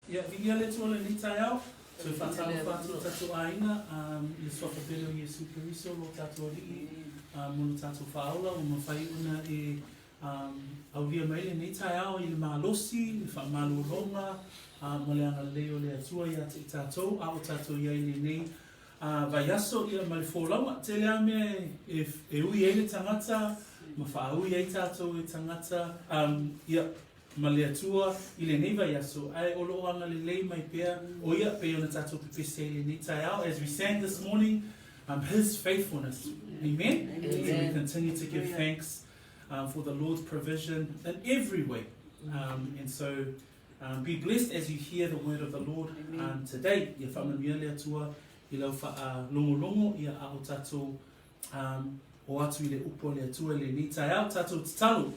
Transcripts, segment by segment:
Ia, viia le Atua i lenei taeao. Toe faatalofa atu i tatou aiga i le Suafa pele o Iesu Keriso lo tatou Alii mo lo tatou faaola ua mafai ona e aulia mai lenei taeao i le malosi, le faamalologa ma le agalelei o le Atua ia te i tatou a o tatou i ai i lenei vaiaso ia ma le folauga. Tele lava mea e ui ai le tagata ma faaui ai tatou e tagata, ia, ma le Atua i lenei vaiaso, ae o lo o agalelei mai pea o Ia pei ona tatou pepesi ai i lenei taeao as we sang this morning um, His faithfulness. Amen? Amen. So we continue to give thanks for the Lord's provision in every way. And so be blessed as you hear the word of the Lord today. Ia faamanuia le Atua i lau faalogologo ia a o tatou O atu i le upu a le Atua i lenei taeao, tatou tatalo.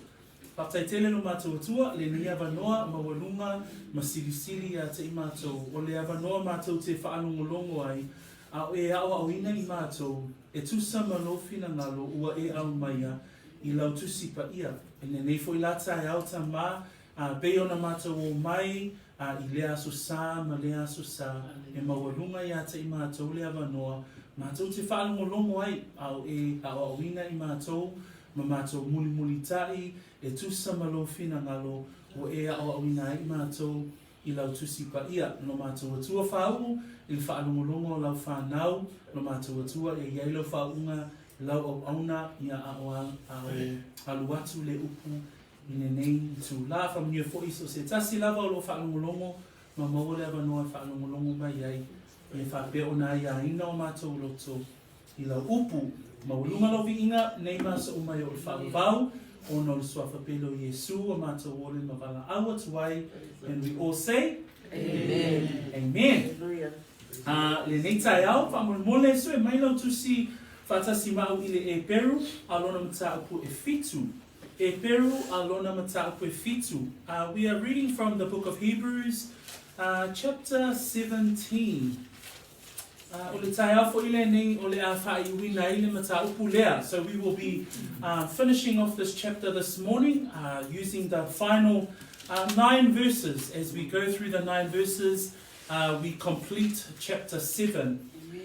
Faafetai tele lo matou Atua, lenei avanoa maualuga ma silisili ia te i matou, o le avanoa matou te faalogologo ai, a o e aoaoina i matou, e tusa ma lou finagalo ua e aumaia i lau Tusi Paia. I lenei foi la taeao Tama, a pei ona matou o mai A i lea aso sa ma lea aso sa, e maualuga iā te i mātou le avanoa, mātou te faalogologo ai, a o e aoaoina i mātou ma mātou mulimulitaʻi e tusa ma lou finagalo ua e aoaoina ai i mātou i lau Tusi Paia, lo mātou Atua fāuʻu i le faalogologo o lau whānau, lo mātou Atua e i ai lau faauʻuga, lau auauna ia a o alu atu le upu I lenei itulā, faamanuia foi so o se tasi lava o lo o faalogologo ma maua le avanoa e faalogologo mai ai, ia faapea ona aiaina o matou loto i lau upu. Maualuga lau viiga nei ma aso uma e oo i le faavavau, ona o le Suafa pele o Iesu ua matou ole ma valaau atu ai, and we all say, Amen. Amen. A lenei taeao, faamolemole, sue mai lau tusi faatasi ma au i le Eperu a lona mataupu e fitu. Eperu a lona mataupu e fitu. We are reading from the book of Hebrews, chapter 17. O le taeao foi lenei o le a faaiuina ai le mataupu lea. So we will be finishing off this chapter this morning using the final 9 verses. As we go through the 9 verses, we complete chapter 7.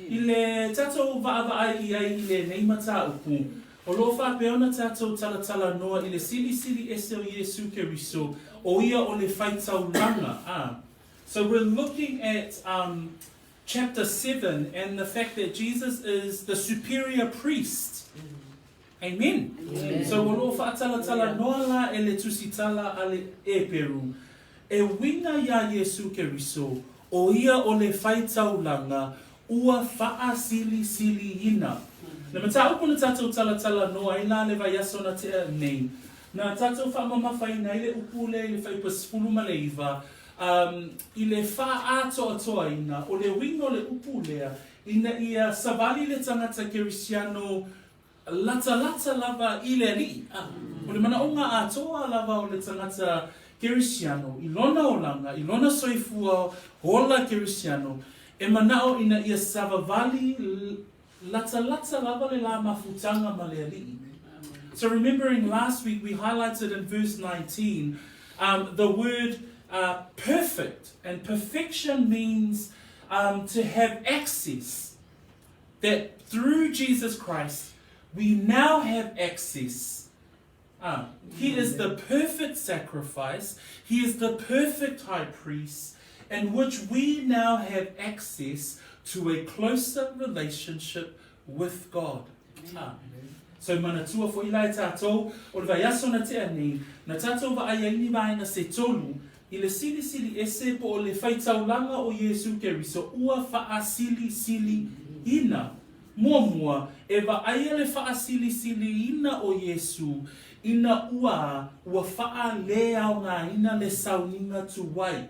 I le tatou vaavaai i ai i lenei mataupu, O lo o faapea ona tatou talatalanoa i le silisili ese o Iesu Keriso, o ia o le faitaulaga, a. So we're looking at um chapter 7 and the fact that Jesus is the superior priest. Amen. Amen. So o lo o faatalatala noa la e le tusitala a le Eperu, e uiga iā Iesu Keriso, o ia o le faitaulaga ua faasilisiliina. Le mataupu na tatou talatalanoa ai la le vaiaso na tea nei, na tatou faamamafaina ai le upu lea i le fuaiupu 19, um, i le faaatoatoaina o le uiga o le upu lea, ina ia savali le tagata kerisiano Latalata lava i le Alii, a o le manaoga atoa lava o le tagata Kerisiano i lona olaga, i lona soifua ola Kerisiano, e manao ina ia savavali latalata lava le la mafutaga ma le Alii. So remembering last week we highlighted in verse 19 um, the word uh, perfect, and perfection means um, to have access that through Jesus Christ we now have access. Ah, he is the perfect sacrifice. He is the perfect high priest in which we now have access to a closer relationship with God. Ah. So manatua foʻi la e tatou, o le vaiaso na tea nei, na tatou vaai ai ni vaega se tolu, i le silisili ese po o le faitaulaga o Iesu Keriso ua faasilisiliina. Muamua, e vaaia le faasilisiliina o Iesu ina ua ua faaleaogaina le sauniga tuai.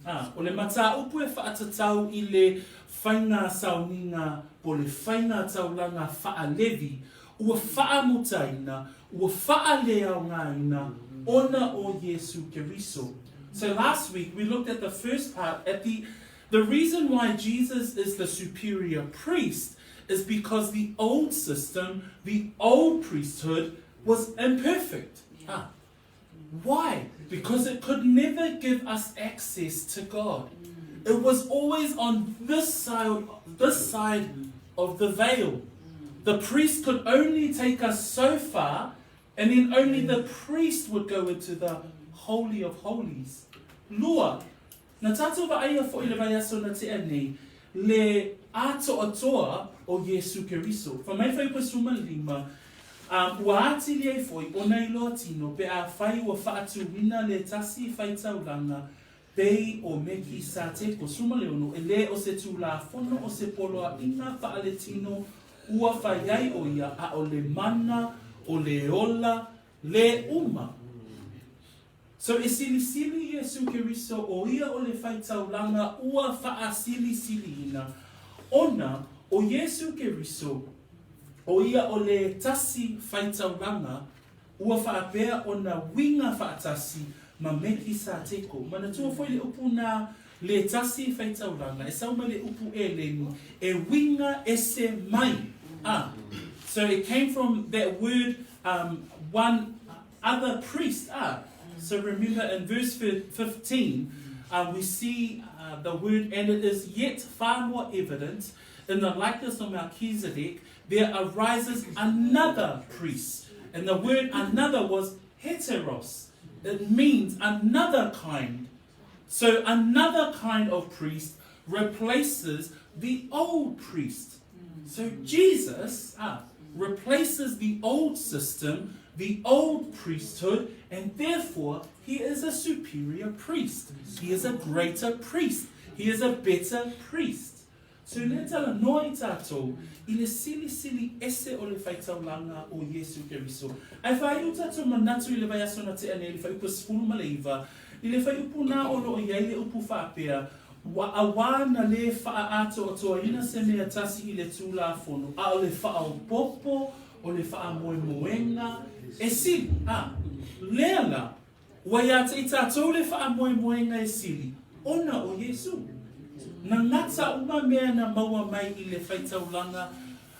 A, o le mataupu e faatatau i le faiga sauniga po o le faiga taulaga faalevi ua faamutaina, ua faaleaogaina ona o Iesu Keriso. So last week we looked at the first part at the the reason why Jesus is the superior priest is because the old system, the old priesthood was imperfect. Ah. Why? Because it could never give us access to God. It was always on this side, this side of the veil. The priest could only take us so far, and then only the priest would go into the Holy of Holies. Lua, na tātou vaaia foʻi le vaiaso na tea nei, le atoatoa o Iesu Keriso. Fai mai Fuaiupu 15, um, ua atili ai foʻi ona iloa tino pe afai ua faatuina le tasi faitaulaga pei o Mekisateko 16, e lē o se Tulafono o se poloaiga faaletino ua fai ai ʻo ia, a o le mana o le ola lē uma. So e silisili Iesu Keriso ʻo ia o le faitaulaga ua faasilisiliina, ona ʻo Iesu Keriso ʻo ia o le tasi faitaulaga ua faapea ona uiga faatasi ma Mekisateko. Manatua foi le upu na le tasi faitaulaga e sau mai le upu ʻEleni e uiga ese mai a. So it came from that word um, one other priest a. So remember in verse 15 uh, we see uh, the word and it is yet far more evident in the likeness of Melchizedek there arises another priest. And the word another was heteros. It means another kind. So another kind of priest replaces the old priest. So Jesus ah, replaces the old system, the old priesthood, and therefore he is a superior priest. He is a greater priest. He is a better priest. So lea talanoa i tātou i le silisili ese o le faitaulaga o Iesu Keriso. Ae faaiu tātou manatu i le vaiaso na tea nei i le fuaiupu 19, i le fuaiupu nā o lo o i ai le upu faapea, Ua auā na lē faaatoatoaina se mea tasi i le Tulafono, a o le faaopoopo o le faamoemoega e sili, a lea la, Ua iā te i tātou le faamoemoega e sili, ona o Iesū. Na ngata uma mea na maua mai i le faitaulaga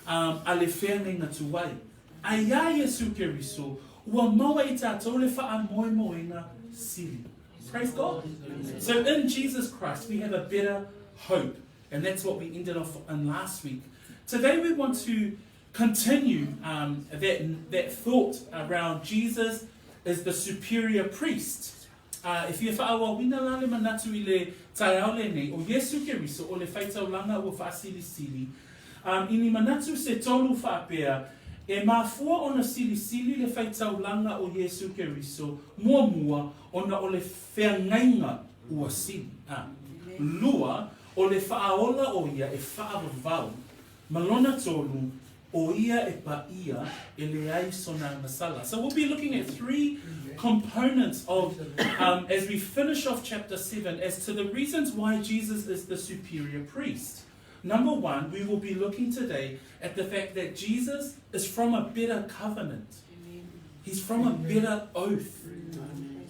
um, a le feagaiga tuai. A iā Iesū Keriso, ua maua i tātou le faamoemoega sili. Praise God. So in Jesus Christ we have a better hope. And that's what we ended off on last week. Today we want to continue um, that, that thought around Jesus is the superior priest. Uh, e fia whaawawina la le manatu i le taeao lenei, o Iesu Keriso, o le faitaulaga ua faasilisili. Um, i ni manatu se tolu faapea, e mafua ona silisili le faitaulaga o Iesu Keriso, muamua, ona o le feagaiga ua sili. A. Lua, o le faaola o ia e faavavau Ma lona tolu, ʻo ia e paia e leai sona agasala. So we'll be looking at three components of, um, as we finish off chapter 7, as to the reasons why Jesus is the superior priest. Number one, we will be looking today at the fact that Jesus is from a better covenant. He's from a better oath.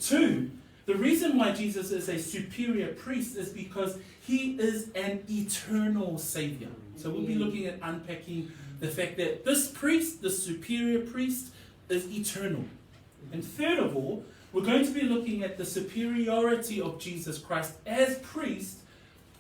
Two, the reason why Jesus is a superior priest is because he is an eternal savior. So we'll be looking at unpacking the fact that this priest, the superior priest, is eternal. And third of all, we're going to be looking at the superiority of Jesus Christ as priest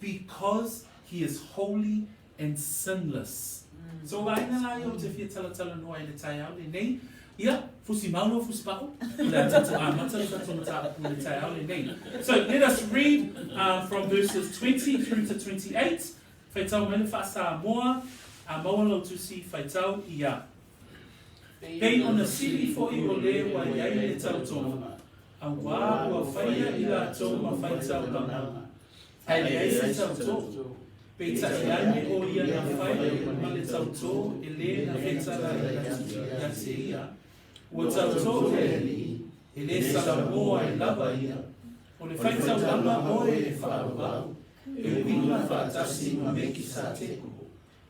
because he is holy and sinless. So vaega la ia o te fia talatalanoa i le taeao lenei. Ia, fusi maulo, fusi pa'o, o le a tatou amata le tatou mataupu i le taeao lenei. So let us read uh, from verses 20 through to 28. Whaitau mai le wha-Samoa, a maua lau tusi whaitau ia. Pei ona sili foʻi o lē ua i ai le tautoga, auā ua faia i latou ma faitaulaga, ae leai se tautō. Peitai ane ʻo ia na fai ma le tautō e lē na fetala ia te ia, ua tautō le Alii, e lē salamō ai lava ia, o le faitaulaga ʻoe e faaauau, e uiga faatasi ma Mekisateko.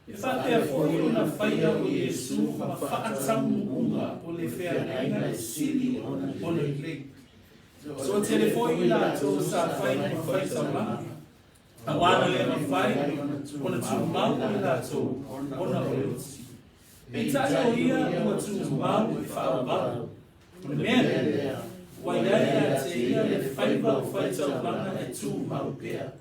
E faapea foi ona faia o Iesu ma faataunuuga o le feagaiga e sili ona lelei. So e tele foi i latou sa fai ma faitaulaga, auā na le mafai ona tumau i latou ona o le oti. Peitai o ia ua tumau e faaauau. O le mea lea, Ua i ai ia te ia le faiva o faitaulaga e tumau pea.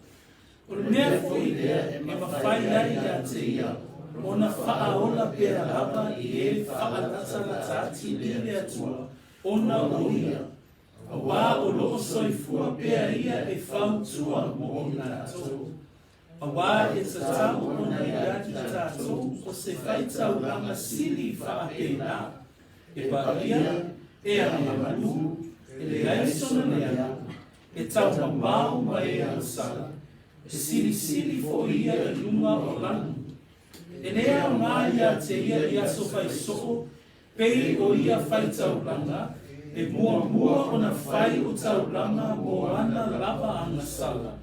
O le mea foi lea e mafai ai ia te ia ona faaola pea lava i e faalatalata atu i le Atua ona o ia, auā o lo o soifua pea ia e fautua mo i latou. Auā e tatau ona ia i tatou o se faitaulaga sili faapena, e paia, e agamalu, e leai sona leaga, e taumamao ma e agasala, e silisili foi ia i luga o lagi. E le aoga ia te ia i aso faisoo, pei o ia faitaulaga, e muamua ona fai o taulaga mo ana lava agasala,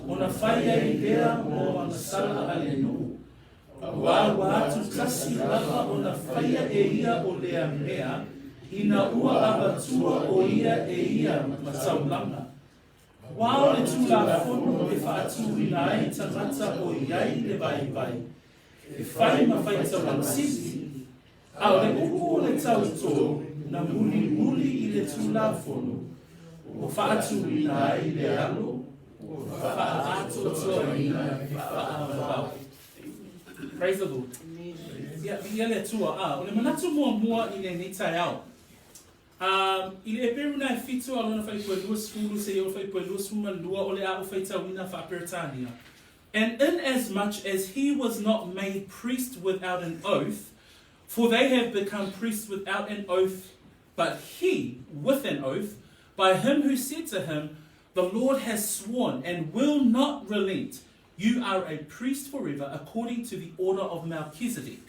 ona fai ai lea mo agasala a le nuu. Auā ua atutasi lava ona faia e ia o lea mea, ina ua avatua o ia e ia ma taulaga. Auā o le Tulafono e faatuina ai tagata o i ai le vaivai, e fai ma faitaulaga sili, a o le upu o le tautō na mulimuli i le Tulafono, ua faatuina ai le alo, ua faaatoatoaina e faavavau. Praise the Lord. Ia, viia le Atua. A, o le manatu muamua i lenei taeao. A, i le Eperu na e fitu a lona fuaiupu e 20 seia oo i le fuaiupu e 22 o le a ou faitauina faa-Peretania. And inasmuch as he was not made priest without an oath, for they have become priests without an oath, but he with an oath, by him who said to him, The Lord has sworn and will not relent, you are a priest forever according to the order of Melchizedek.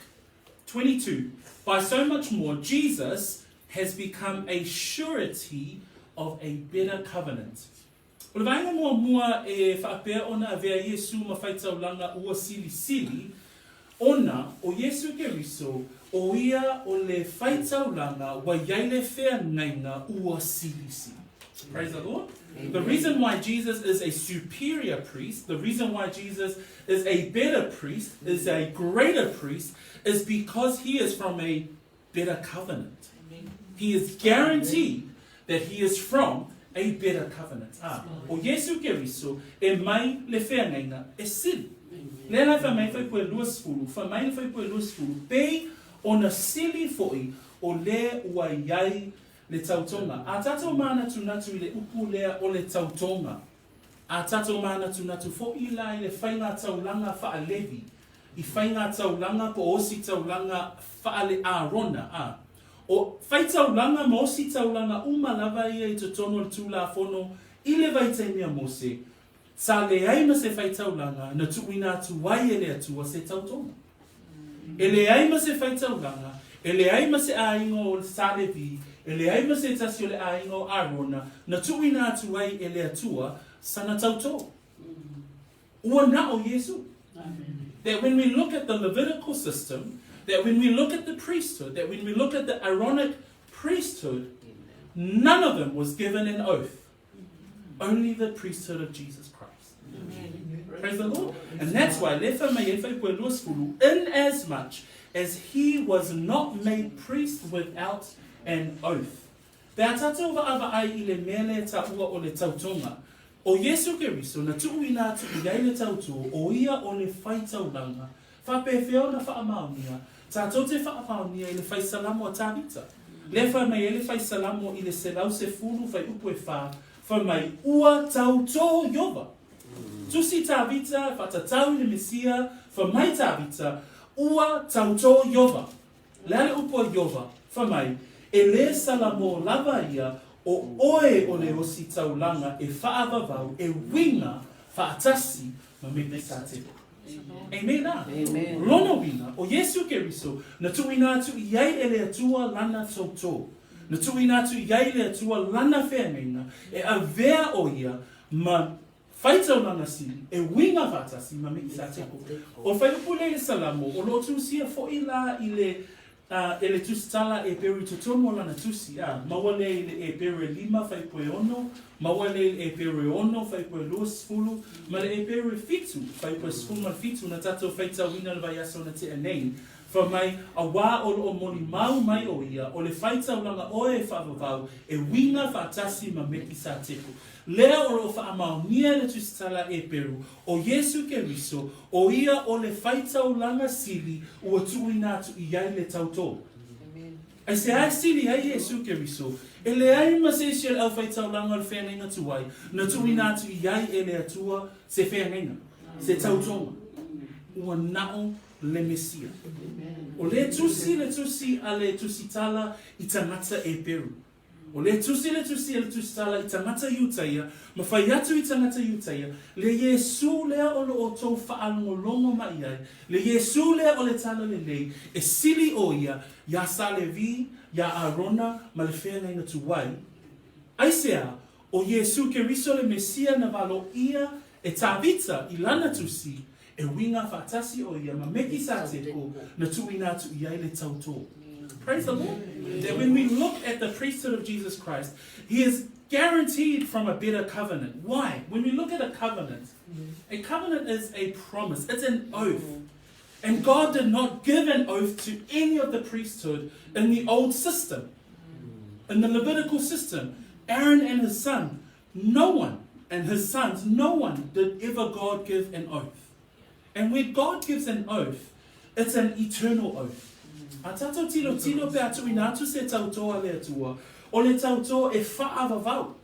22. By so much more, Jesus has become a surety of a better covenant. O le vaega muamua e faapea ona avea Iesu ma faitaulaga ua silisili, ona o Iesu Keriso o ia o le faitaulaga ua i ai le feagaiga ua silisili. Praise the Lord. The reason why Jesus is a superior priest, the reason why Jesus is a better priest, is a greater priest, is because he is from a better covenant. He is guaranteed that he is from a better covenant. Ā, o Iesu Keriso e mai le feagaiga e sili. Lea la e fai mai le fuaiupu e 20, fai mai le fuaiupu e 20, pei ona sili foi o le ua i ai le tautoga. A tatou mānatunatu i le upu lea o le tautoga, a tatou mānatunatu foi la i le faiga taulaga faa-Levi, i faiga taulaga po o ositaulaga faale-Arona, ā, o faitaulaga ma ositaulaga uma lava ia i totonu o le Tulafono i le vaitaimi a Mose, sa leai ma se faitaulaga na tuuina atu ai e le Atua se tautoga. E leai ma se faitaulaga, e leai ma se aiga o sa Levi, e leai ma se tasi o le aiga o Arona na tuuina atu ai e le Atua sana tautō. Ua na o Iesu. That when we look at the Levitical system, that when we look at the priesthood, that when we look at the Aaronic priesthood, none of them was given an oath. Only the priesthood of Jesus Christ. Amen. Praise the Lord. And that's why lefa mai e fuaiupu e 20, in as much as he was not made priest without an oath. Pe a tatou vaavaai i le mea lea e taua o le tautoga, o Iesu Keriso na tuuina atu i ai le tautō, o ia o le whaitauranga, faapefea ona faamaonia, tatou te faamaonia i le whaisalamo a Tāvita. Lea fai mai ai le whaisalamo i le 110 fuaiupu e whā, fai mai, Ua tautō Iova. Tusi Tāvita, whaatatau i le Mesia, fai mai Tāvita, Ua tautō Iova. Le a le upu a Iova, fai mai, E lē salamō lava ia o oe o le ositaulaga e faavavau e uiga faatasi ma Mekisateko. Amen a. Lona uiga, o Iesu Keriso, na tuuina atu i ai e le Atua lana toutō. Na tuuina atu i ai le Atua lana feagaiga e avea o ia ma Faitaulaga sili, e uiga faatasi ma Mekisateko. O le fuaiupu lea i le Salamo, o lo o tusia foi la i le, a, e le tusitala Eperu i totonu o lana tusi, a, maua lea i le Eperu e lima fuaiupu e ono, maua lea i le Eperu e ono fuaiupu e 20, ma le Eperu e fitu fuaiupu e 17 na tatou faitauina le vaiaso na tea nei. Fai mai, Auā o lo o molimau mai o ia, o le faitaulaga oe e faavavau, e uiga faatasi ma Mekisateko. Lea o lo o faamaonia e le Tusitala a Eperu, o Iesu Keriso, o ia o le faitaulaga sili ua tuuina atu i ai le tautō. Aisea e sili ai Iesu Keriso? E leai ma se isi o le aufaitaulaga o le feagaiga tuai na tuuina atu i ai e le Atua se feagaiga, se tautoga. Ua nao le Mesia. O le tusi le tusi a le Tusitala i tagata Eperu. O le tusi le tusi a le Tusitala i tagata Iutaia, ma fai atu i tagata Iutaia, le Iesū lea o lo outou faalogologo mai ai, le Iesū lea o le Talalelei, e sili o ia iā Sa Levi, iā Arona, ma le feagaiga tuai. Aisea, o Iesū Keriso le Mesia na valoia e Tavita i lana tusi, E uiga faatasi o ia ma Mekisateko na tuuina atu i ai le tautō. Praise the Lord. That when we look at the priesthood of Jesus Christ, he is guaranteed from a better covenant. Why? When we look at a covenant, a covenant is a promise. It's an oath. And God did not give an oath to any of the priesthood in the old system, in the Levitical system. Aaron and his son, no one, and his sons, no one did ever God give an oath. And when God gives an oath, it's an eternal oath. A tātou tiro tiro pe a tuuina atu se tautō a le Atua, o le tautō e whaavavau.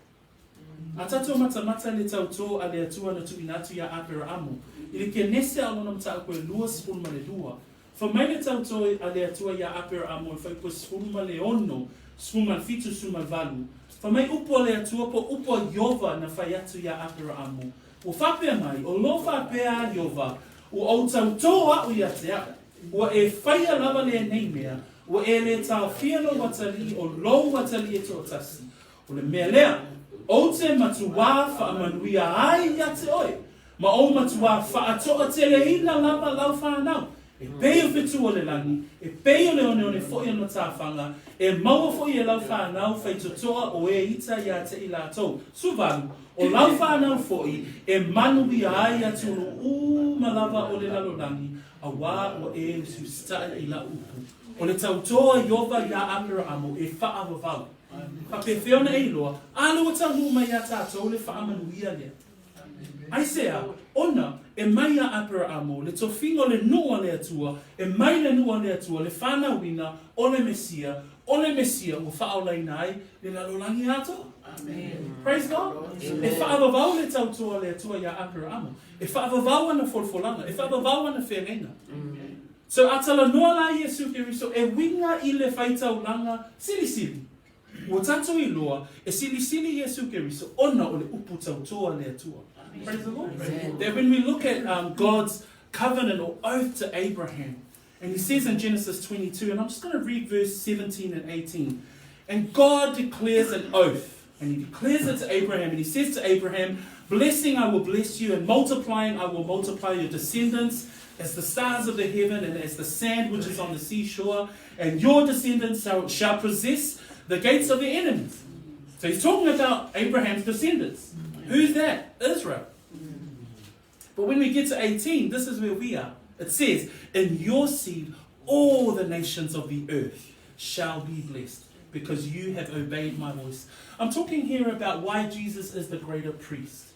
A tātou matamata le tautō a le Atua na tuuina atu iā Aperaamo, i le Kenese a lona mataupu e 22, Fai mai le tautō a le Atua iā Aperaamo e whai koe 16, 17, 18. Fai mai upu a le Atua po upu a Iova na fai atu iā Aperaamo, Ua faapea mai, o lo faapea a Iova, ua ou tautō a'u iā te a'u, ua e whaia lava lenei mea, ua e le taofia lou atalii o lou atalii e toatasi, O le mea lea, ou te matuā faamanuia ai iā te oe, ma ou matuā faatoateleina lava lau whanau, e pei o whetū o le langi, e pei o le oneone foʻi o Matawhanga, e maua foʻi e lau whanau whaitotoa o e ita iā te i lātou. Suvalu, o lau whanau foʻi, e manuia ai atunuu uma lava o le lalolagi, auā ua e usiusitaʻi i la'u upu. O le tautō a Iova iā Aperaamo e faavavau. Faapefea ona e iloa, a lea ua taunuu mai iā tātou le faamanuia lea. Aisea? Ona e mai iā Aperaamo le tofiga o le nuu a le Atua, e mai le nuu a le Atua le fanauina o le Mesia, o le Mesia ua faaolaina ai le lalolagi atoa. Praise God. E faavavau le tautua a le Atua iā Aperaamo. E faavavau ana folafolaga, e faavavau ana feagaiga. So a talanoa la Iesu Keriso e uiga i le faitaulaga silisili. Ua tatou iloa e silisili Iesu Keriso ona o le upu tautō a le Atua. Praise the Lord. That when we look at God's covenant or oath to Abraham, and he says in Genesis 22, and I'm just going to read verse 17 and 18. And God declares an oath, and he declares it to Abraham, and he says to Abraham, Blessing I will bless you, and multiplying I will multiply your descendants as the stars of the heaven and as the sand which is on the seashore, and your descendants shall, shall possess the gates of their enemies. So he's talking about Abraham's descendants. Who's that? Israel. But when we get to 18, this is where we are. It says, In your seed, all the nations of the earth shall be blessed because you have obeyed my voice. I'm talking here about why Jesus is the greater priest.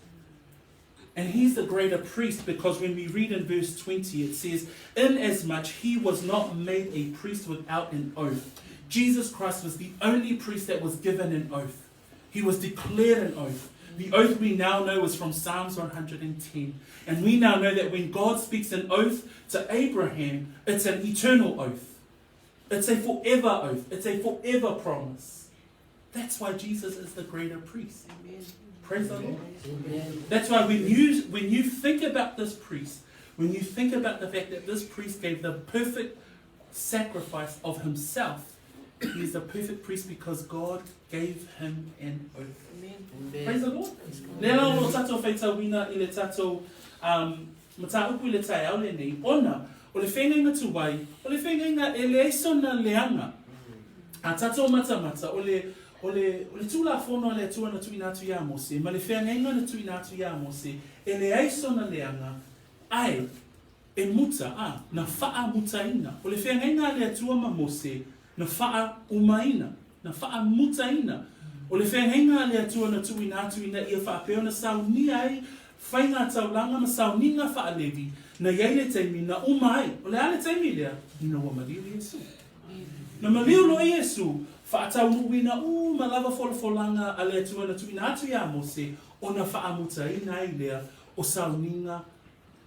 And he's the greater priest because when we read in verse 20, it says, Inasmuch he was not made a priest without an oath. Jesus Christ was the only priest that was given an oath. He was declared an oath. The oath we now know is from Psalms 110. And we now know that when God speaks an oath to Abraham, it's an eternal oath. It's a forever oath. It's a forever promise. That's why Jesus is the greater priest. Amen. Praise the Lord. Amen. That's why when you, when you think about this priest, when you think about the fact that this priest gave the perfect sacrifice of himself, he is the perfect priest because God gave him an oath. Amen. Praise the Lord. Le la o tatou whaitauina i le tatou um, mataupu i le taeao lenei, ona o le whengainga tuai, o le whengainga e leai sona leaga. A tatou matamata, o le, o le, o le Tulafono a le Atua na tuuina atu iā Mose, ma le feagaiga na tuuina atu iā Mose, e leai sona leaga, ae. e muta, a, na faamutaina. O le feagaiga a le Atua ma Mose, na faaumaina, na faamutaina. O le feagaiga a le Atua na tuuina atu ina ia faapea ona saunia ai faiga taulaga ma sauniga faa-Levi, na i ai le taimi na uma ai. O le a le taimi lea? Ina ua maliu Iesu. Na maliu loa Iesu, faataunuuina uma lava folafolaga a le Atua na tuuina atu iā Mose, ona faamutaina ai lea o sauniga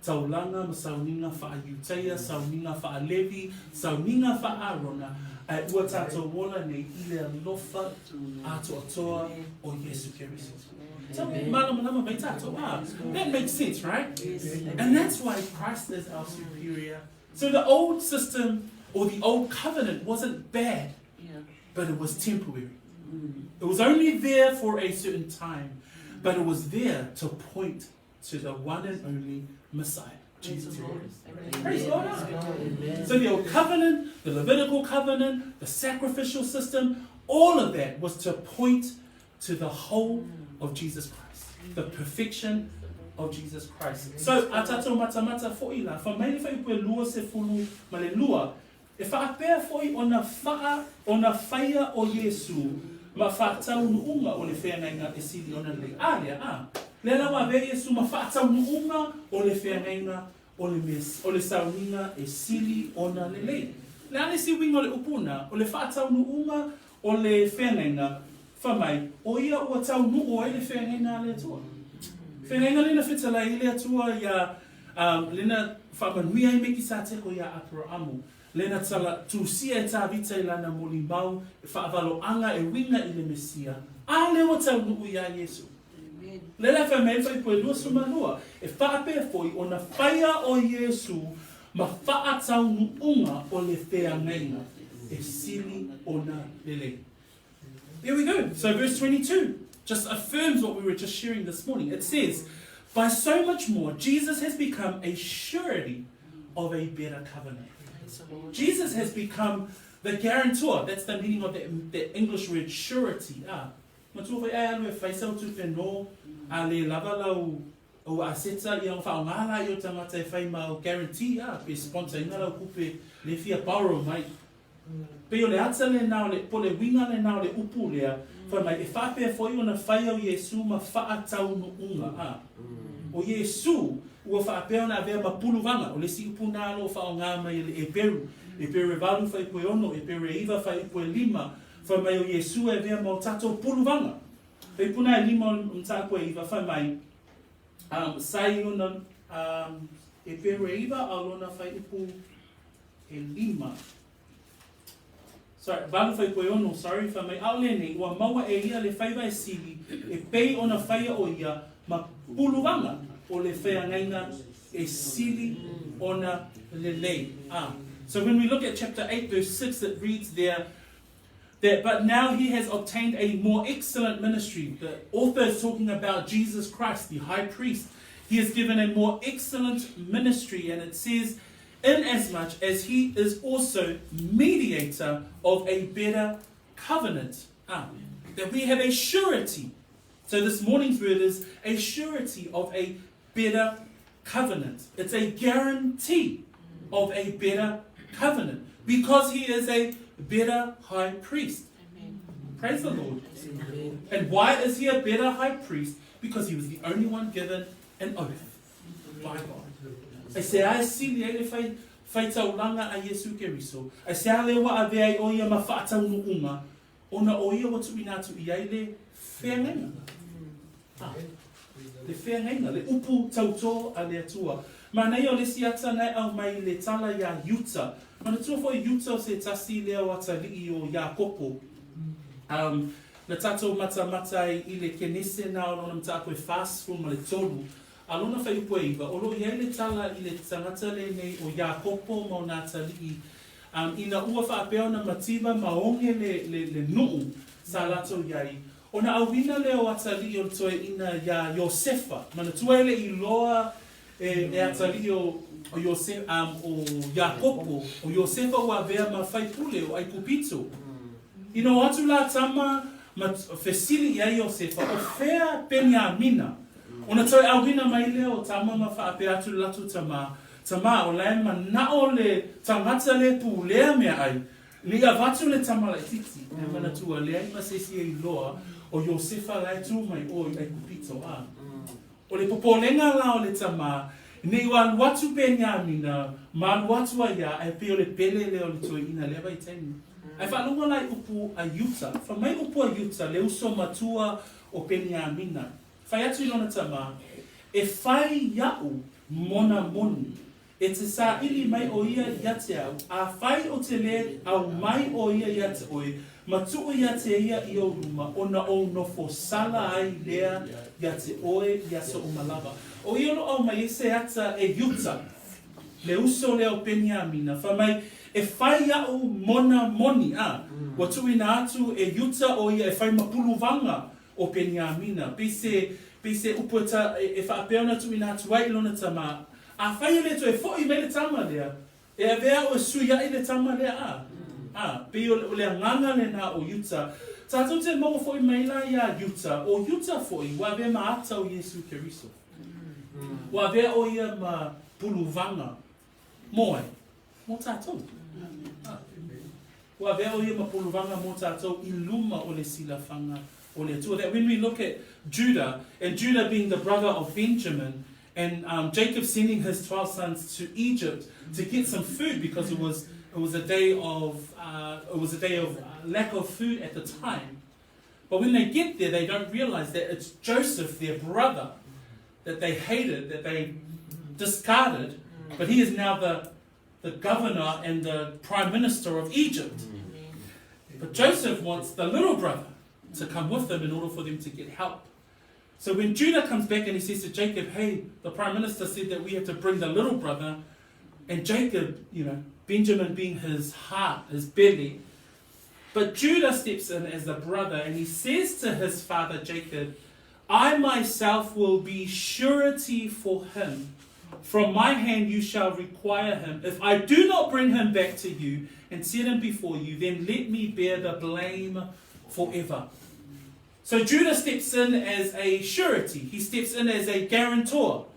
taulaga ma sauniga faa-Iutaia, sauniga faa-Levi, sauniga faa-Arona, ae ua tatou ola nei i le alofa atoatoa o Iesu Keriso. So, malamalama mai tatou, ah, that makes sense, right? And that's why Christ is our superior. So the old system or the old covenant wasn't bad, but it was temporary. It was only there for a certain time, but it was there to point to the one and only Messiah, Jesus Christ. Praise God. So the old covenant, the Levitical covenant, the sacrificial system, all of that was to point to the whole of Jesus Christ, the perfection of Jesus Christ. So, a tatou matamata foʻi la, fai mai le fuaiupu e 22, E faapea foi ona faa, ona faia o Iesu ma faataunuuga o le feagaiga e sili ona lelei. A lea, a. Lea la ua avea Iesu ma faataunuuga o le feagaiga o le mea, o le sauniga e sili ona lelei. Le a le isi uiga o le upu na, o le faataunuuga o le feagaiga, fai mai, o ia ua taunuu ai le feagaiga a le Atua. Feagaiga lena fetalai i le Atua iā, ā, lena faamanuia ai Mekisateko iā Aperaamu, lena tala tusia e Tāvita i lana molimau e faavaloaga e uiga i le Mesia, a lea ua taunuu iā Iesu. Lea la e fai mai ai le fuaiupu e 22, e faapea foi ona faia o Iesu ma faataunuuga o le feagaiga e sili ona lelei. There we go. So verse 22 just affirms what we were just sharing this morning. It says, By so much more, Jesus has become a surety of a better covenant. Jesus has become the guarantor. That's the meaning of that, that English word surety. Ah, matua foi ai alu e whai sau tupe no, a le lava lau Ou aseta ia whaonga la i o tangata e whai ma o guarantee a pe sponsor ina lau kupe le fia borrow mai. Pei o le ata lena o le, po le uiga lena o le upu lea, fai mai, e faapea foi ona fai au Iesu ma faataunuuga, a. O Iesu, ua faapea ona avea ma puluvaga, o le isi upu na o lo o faaaoga mai e le Eperu, Eperu e valu fuaiupu e ono, Eperu e iva fuaiupu e lima, fai mai o Iesu e avea ma o tatou puluvaga. Fuaiupu na e lima o mataupu e iva, fai mai, um, sa i ona, um, Eperu e iva, a o lona fuaiupu e lima. Sorry, valu fuaiupu e ono, sorry, fai mai, ʻaʻole anei, ua maua e ia le faiva e sili, e pei ona faia ʻo ia ma puluvaga o le feagaiga e sili ona lelei. Ah. So when we look at chapter 8 verse 6, it reads there, that but now he has obtained a more excellent ministry. The author is talking about Jesus Christ, the high priest. He has given a more excellent ministry, and it says, inasmuch as he is also mediator of a better covenant. Ah, that we have a surety. So this morning's word is a surety of a better covenant. It's a guarantee of a better covenant because he is a better high priest. Amen. Praise the Lord. Amen. And why is he a better high priest? Because he was the only one given an oath by God. E se ae sili ai le whai, whai taulanga a Iesu Keriso. E se a le wa avea ai o ia ma whaataunuunga, ona o ia wa tuuina atu i ai le feagaiga. Ah, le feagaiga, le upu tautō a le Atua. Manaia o le isi ata na e aumai i le tala iā Iuta. Manatua foi Iuta o se tasi lea o atalii o Iakopo. Um, na tatou matamata ai i le Kenese na o lona mataupu e 43, a lona fuaiupu e iva, o lo o i ai le tala i le tagata lenei o Iakopo ma ona atalii, um, ina ua faapea ona mativa ma oge le, le, le nuu sa latou i ai, Ona auina lea o atalii o le toeaina iā Iosefa, manatua e le i loa e, e atalii o, o, Iose, um, o Iakopo, o Iosefa ua avea ma faipule o Aikupito. Ina o atu la tama ma fesili i ai Iosefa, o fea Peniamina? Ona toe auina mai lea o tama ma faapea atu le latou tamā, Tamā, o la e manao le tagata le pulea meaai, ne i avatu le tama laititi, ae manatua leai ma se isi e iloa o Iosefa la e tu mai o i Aikupito, a. O le popolega la o le tamā, ne i ua alu atu Peniamina ma alu atu ai ia, ae pei o le pele lea o le toeaina i lea vaitaimi. Ae faalogo la i upu a Iuta, fai mai upu a Iuta, le uso matua o Peniamina, fai atu i lona tamā, E fai iaʻu mona moni, e te saili mai ʻo ia ia te au, afai o te lē aumai ʻo ia ia te ʻoe, ma tuʻu ia te ia i ou luma, ona ou nofo sala ai lea ia te ʻoe i aso uma lava. ʻO ia lo aumai ai se ata e Iuta, le uso lea o Peniamina, fai mai, E fai iaʻu mona moni, a ua tuuina atu e Iuta ʻo ia e fai ma puluwaga o Peniamina, pei se, pei se upu e ta, e, e faapea ona tuuina atu ai i lona tamā, Afai e le toe foʻi mai le tama lea, e avea au e suiaʻi le tama lea, a? A, pei o, o le agaga lenā o Iuta. Tātou te maua foʻi mai la iā Iuta, ʻo Iuta foʻi, ua avea ma ata o Iesū Keriso. Ua avea ʻo ia ma puluwaga mō ai? Mō tātou. A, ua avea ʻo ia ma puluwaga mō tātou i luma o le silafaga o le Atua. That when we look at Judah, and Judah being the brother of Benjamin, and um, Jacob sending his 12 sons to Egypt to get some food because it was, it was a day of, uh, it was a day of uh, lack of food at the time. But when they get there, they don't realize that it's Joseph, their brother, that they hated, that they discarded, but he is now the, the governor and the prime minister of Egypt. But Joseph wants the little brother to come with them in order for them to get help. So when Judah comes back and he says to Jacob, hey, the prime minister said that we have to bring the little brother, and Jacob, you know, Benjamin being his heart, his belly, but Judah steps in as the brother and he says to his father Jacob, I myself will be surety for him. From my hand you shall require him. If I do not bring him back to you and set him before you, then let me bear the blame forever. So Judah steps in as a surety. He steps in as a guarantor.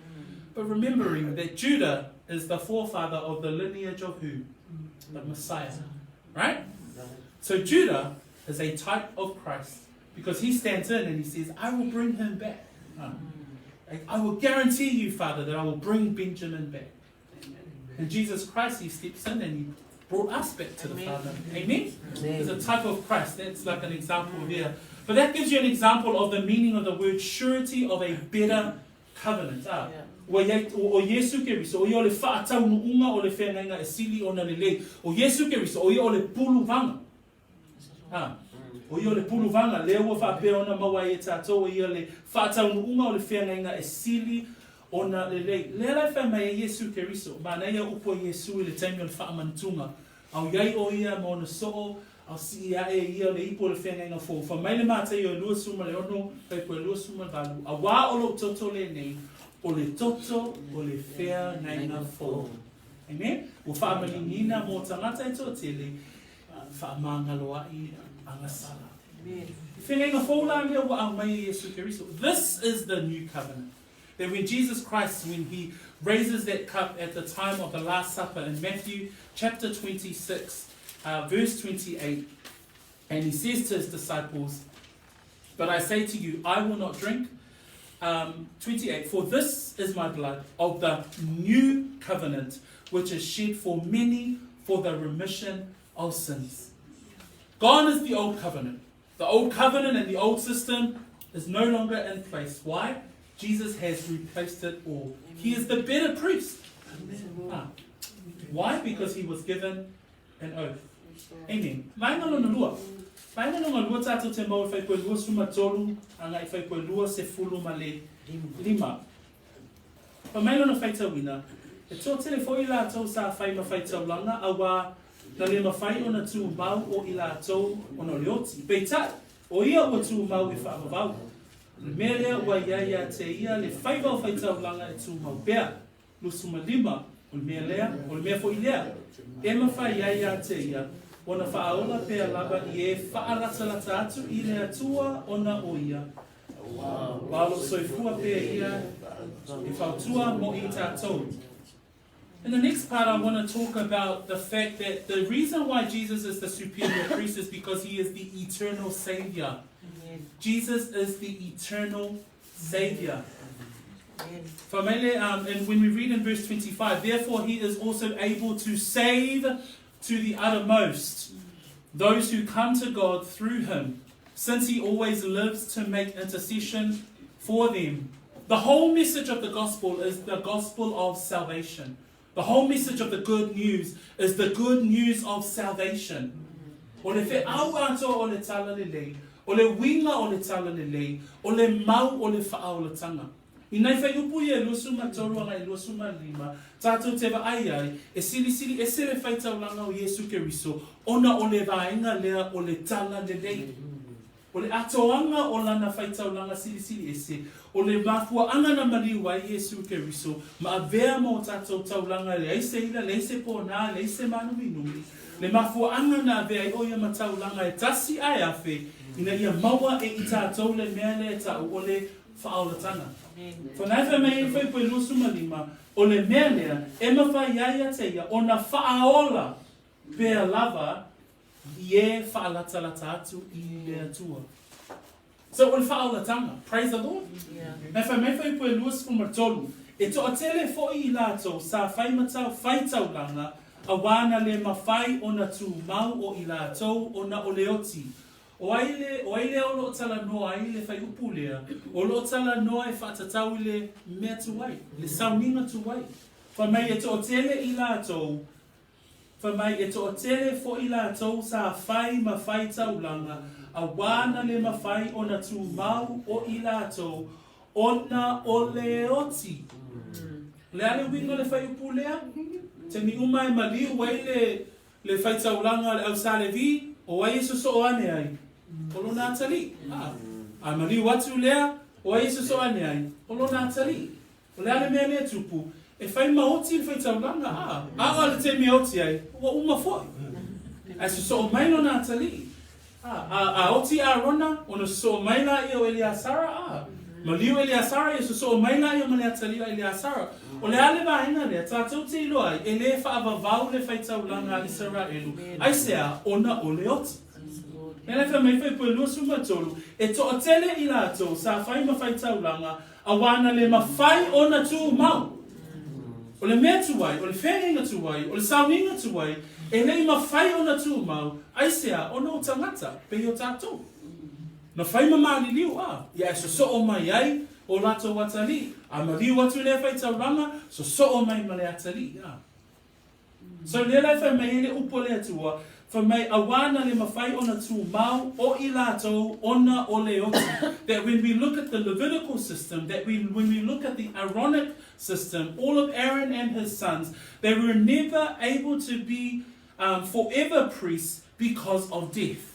But remembering that Judah is the forefather of the lineage of who? The Messiah. Right? So Judah is a type of Christ because he stands in and he says, I will bring him back. I will guarantee you, Father, that I will bring Benjamin back. And Jesus Christ, he steps in and he brought us back to the Father. Amen? Amen? It's a type of Christ. That's like an example there. But that gives you an example of the meaning of the word surety of a better covenant. Ah. Ua iai, ʻo Iesū Keriso, ʻo ia o le faataunuuga o le feagaiga e sili ona lelei. ʻO Iesū Keriso, ʻo ia o le puluwaga. Ah. ʻO ia o le puluwaga, lea ua faapea ona maua ai e tātou, ʻo ia le faataunuuga o le feagaiga e sili ona lelei. Lea la e fai mai ai Iesū Keriso, manaia upu a Iesū i le taimi o le faamanatuga. A o iai ʻo ia ma ona soo, a o sii aʻe ia o le ipu o le feagaiga fou. Fai mai le Mataio e 26, fuaiupu e 28, Auā o lou toto lenei, o le toto o le feagaiga fou. Amen? Ua faamaliniina mō tagata e toatele, faamagaloaʻi agasala. I feagaiga fou la lea ua aumai e Iesu Keriso. This is the new covenant. That when Jesus Christ, when he raises that cup at the time of the Last Supper in Matthew chapter 26, uh, verse 28, and he says to his disciples, But I say to you, I will not drink. Um, 28, For this is my blood of the new covenant, which is shed for many for the remission of sins. Gone is the old covenant. The old covenant and the old system is no longer in place. Why? Jesus has replaced it all. He is the better priest. Ah. Why? Because he was given an oath. Amen. Vaenga lona lua. Vaenga lona lua tātou te mau e whai koe lua suma tolu, anga i whai koe lua se fulu ma le lima. Fai mai lona faitauina, E toatele foi latou sa fai ma faitaulaga, auā na le mafai ona tumau o i latou ona o le oti. Peitai, o ia ua tumau e faavavau. O le mea lea ua iai ia te ia le faiva o faitaulaga e tumau pea. 25, o le mea lea, o le mea foi lea e mafai ai ia te ia ona faaola pea lava i e faalatalata atu i le Atua ona o ia. Aua o lo o soifua pea ia e fautua mo i tatou. In the next part, I want to talk about the fact that the reason why Jesus is the superior priest is because he is the eternal Savior. Amen. Jesus is the eternal Savior. Famele, and when we read in verse 25, therefore he is also able to save to the uttermost those who come to God through him, since he always lives to make intercession for them. The whole message of the gospel is the gospel of salvation. The whole message of the good news is the good news of salvation. O le feau atoa o le Talalelei, o le uiga o le Talalelei, o le mau o le faaolatanga. I nai whaiupu ia e 23 agai 25, tātou te vaai ai, e silisili ese le faitaulaga o Iesu Keriso ona o le vaega lea o le Talalelei. O le atoaga o lana faitaulaga silisili ese, o le mafuaaga na maliu ai Iesu Keriso ma avea ma o tatou taulaga e leai se ila, leai se ponā, leai se mānuminumi, le mafuaaga na avea ai o ia ma taulaga e tasi ae afe, ina ia maua e i tatou le mea lea e ta'u o le faaolataga. Whanae fai mai ai Whaipu e 25, o le mea lea e mafai ai ia te ia ona faaola pea lava i e faalatalata atu i le Atua. So o le faaolataga. Praise the Lord. Nai fai mai Whaipu e 23, e toatele foi i latou sa fai matau faitaulaga auā na le mafai ona tumau o i latou ona o le oti. O ai le, o ai lea o lo o talanoa ai i le fuaiupu lea, o lo o talanoa e faatatau i le mea tuai, le sauniga tuai. Fai mai e toatele i latou, fai mai e toatele foi latou sa fai ma fai taulaga, auā na le mafai ona tumau o i latou ona o le oti. O le a le uiga o le fuaiupu lea? Taimi uma e maliu ai le Le faitaulaga a le au Sa Levi, o ai e sosoo ane ai? O lona atalii. A, a maliu atu lea, o ai e sosoo ane ai? O lona atalii. O le a le mea lea e tupu? E fai ma oti le faitaulaga, a, a o le taimi e oti ai, ua uma foi. Ae sosoo mai lona atalii. A, a, a oti Arona, ona sosoo mai laia o Eleasara, a, maliu Eleasara, ia sosoo mai laia ma le atalii a Eleasara. O le a le vaega lea tatou te iloa ai, e lē faavavau le faitaulaga a Isaraelu, aisea, ona o le oti. Lea la e fai mai Fuaiupu e 23, e toatele i latou sa fai ma faitaulaga, auā na le mafai ona tumau. O le mea tuai, o le feagaiga tuai, o le sauniga tuai, e le i mafai ona tumau, aisea, ona o tagata, pei o tatou. Na fai ma maliliu, a, ia e sosoo mai ai o latou atalii, a maliu atu lea faitaulaga, sosoo mai ma le atalii, a. So lea la e fai mai ai le upu a le Atua, fai mai, Auā na le mafai ona tumau o i latou ona o le oti. That when we look at the Levitical system, that we, when we look at the Aaronic system, all of Aaron and his sons, they were never able to be um, forever priests because of death.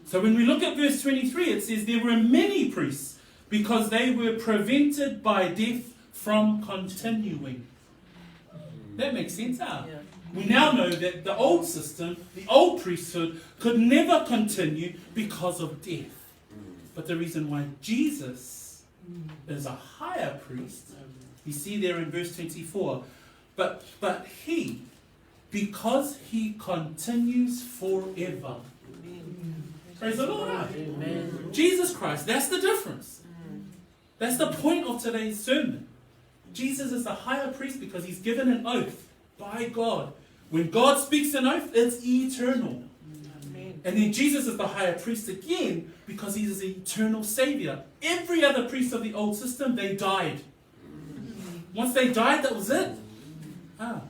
So when we look at verse 23, it says there were many priests because they were prevented by death from continuing. That makes sense, huh? Yeah. We now know that the old system, the old priesthood, could never continue because of death. But the reason why Jesus is a higher priest, you see there in verse 24, but, but he, because he continues forever. Amen. Praise the Lord. Amen. Jesus Christ, that's the difference. That's the point of today's sermon. Jesus is the higher priest because he's given an oath by God. When God speaks an oath, it's eternal. Amen. And then Jesus is the higher priest again because he is the eternal savior. Every other priest of the old system, they died. Once they died, that was it. Ah.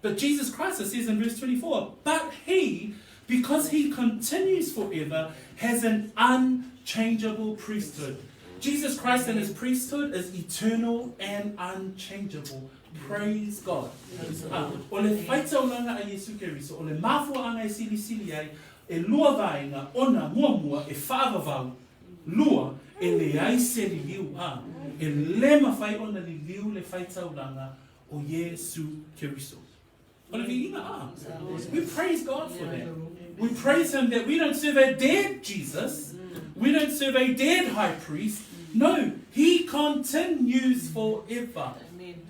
But Jesus Christ, it says in verse 24, but he, because he continues forever, has an unchangeable priesthood. Jesus Christ and his priesthood is eternal and unchangeable. Praise God. Ah, o le faitaulaga a Iesu Keriso, o le mafuaaga e silisili ai, e lua vaega, ona muamua e faavavau, lua, e leai se liliu, a, e le mafai ona liliu le faitaulaga o Iesu Keriso. O le viiga, a. We praise God for that. We praise him that we don't serve a dead Jesus. We don't serve a dead high priest. No, he continues forever. Amen.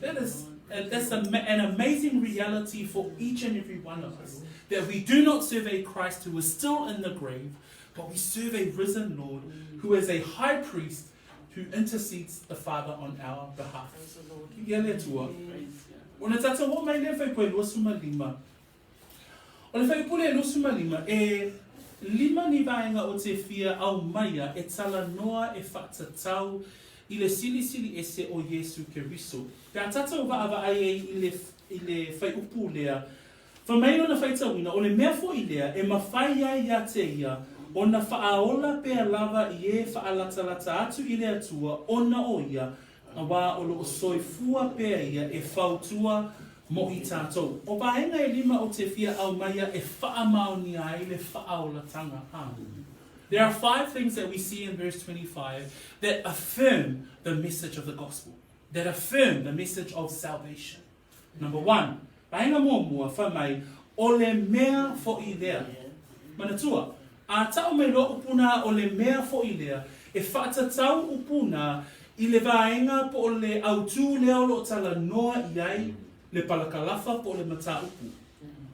That is that's a, an amazing reality for each and every one of us. That we do not serve a Christ who is still in the grave, but we serve a risen Lord who is a high priest who intercedes the Father on our behalf. Ia le Atua. O le tatou oo mai lea faipue 25. O le fuaiupu lea 25, e lima ni vaega o te fia aumaia e talanoa e faatatau i le silisili ese o Iesu Keriso. Pe a tatou vaavaai ai i le, i le fuaiupu lea, Fai mai lona faitauina, o le mea foi lea e mafai ai ia te ia ona faaola pea lava i e faalatalata atu i le Atua ona o ia, auā o lo o soifua pea ia e fautua mo i tatou. O vaega e lima o te fia aumaia e faamaonia ai le faaolatanga. A. There are five things that we see in verse 25 that affirm the message of the gospel, that affirm the message of salvation. Number one, vaega muamua, fai mai, o le mea foʻi lea. Manatua, a taʻu mai loa upu na o le mea foʻi lea, e faatatau upu na i le vaega po o le autū lea o lo o talanoa i ai le palakalafa po o le mataupu.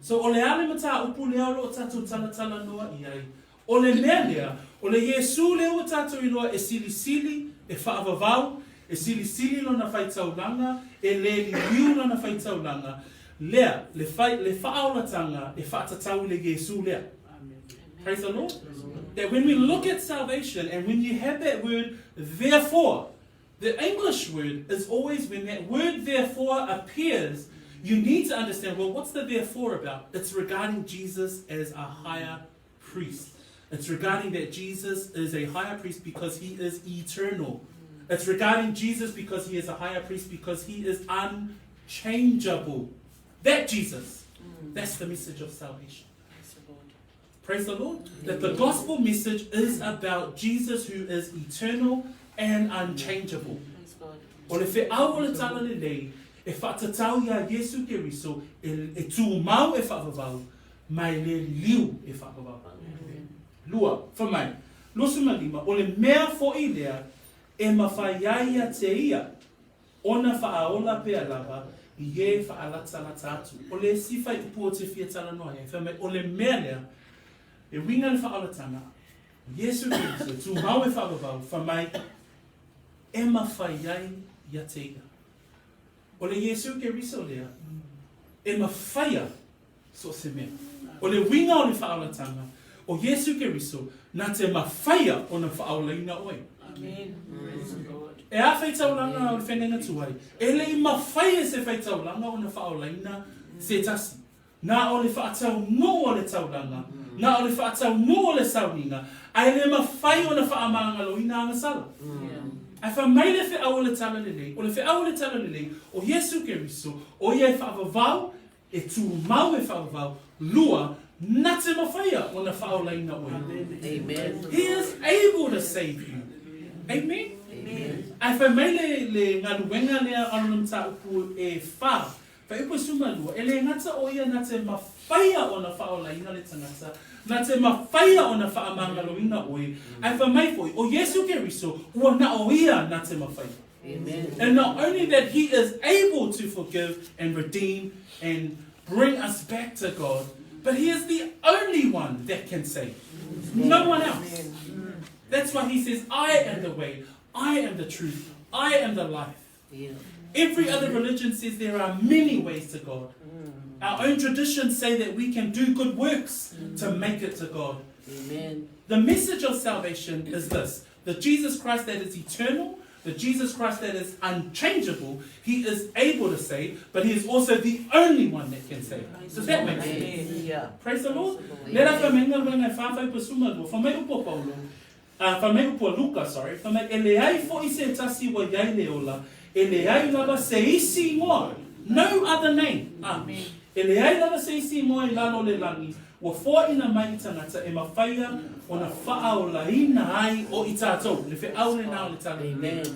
So o le a le mataupu lea o lo o tatou talatalanoa i ai? O le mea lea, o le Iesū lea ua tatou iloa e silisili, e faavavau, e silisili lona faitaulaga, e lē liliu lana faitaulaga, lea, le fai, le faaolatanga e faatatau i le Iesū lea. Praise the Lord. That when we look at salvation and when you have that word therefore, the English word is always when that word therefore appears, you need to understand, well, what's the therefore about? It's regarding Jesus as a higher priest. It's regarding that Jesus is a higher priest because he is eternal. It's regarding Jesus because he is a higher priest because he is unchangeable. That Jesus. That's the message of salvation. Praise the Lord. That the gospel message is about Jesus who is eternal and unchangeable. O le feau o le Talalelei e faatatau iā Iesu Keriso e, e tumau e faavavau, ma e le liliu e faavavau. Lua, fai mai, 25, o le mea foʻi lea e mafai ai ia te ia ona faaola pea lava i e faalatalata atu. O le isi faaiupu o te fia talanoa ai, fai mai, o le mea lea e uiga le faaolatanga, o Iesu Keriso e tumau e faavavau, fai mai, e mafai ai ia te ia. O le Iesu Keriso lea e mafaia so o se mea. O le uiga o le faaolatanga, o Iesu Keriso na te mafaia ona faaolaina oe. Amen. E a faitaulaga o le feagaiga tuai, e le i mafai e se faitaulaga ona faaolaina se tasi. Na o le faataunuu o le taulaga, na o le faataunuu o le sauniga, ae le mafai ona faamagaloina agasala. Ae fai mai le feau o le Talalelei, o le feau o le Talalelei, o Iesu Keriso, o ia e faavavau, e tumau e faavavau, lua, na te mafaia ona faaolaina oe. Amen. He is able to save you. Amen. Amen. Ae fai mai le, le galuega lea a lona mataupu e fa, Faiupu e 12, e le gata o ia na te mafaia ona faaolaina le tagata, na te mafaia ona faamagaloina oe, ae fai mai foi, o Iesu Keriso, ua na o ia na te mafaia. Amen. And not only that he is able to forgive and redeem and bring us back to God, but he is the only one that can save. No one else. That's why he says, I am the way, I am the truth, I am the life. Yeah. Every other religion says there are many ways to God. Our own traditions say that we can do good works to make it to God. Amen. The message of salvation is this the Jesus Christ that is eternal, the Jesus Christ that is unchangeable, he is able to save, but he is also the only one that can save. Does that make sense? Yeah. Praise the Lord. Le la whamenga wenga whawhai pasuma lua. Whamai upo Paulo. Ā, fai mai upu a Luka, sorry, fai mai, e leai foʻi se tasi ua iai le ola, e leai lava se isi ingoa, no other name, ā, e leai lava se isi ingoa i lalo o le lagi, ua foaina mai i tagata e mafaia ona faaolaina ai o i tatou, le feau lena o le tala lelei.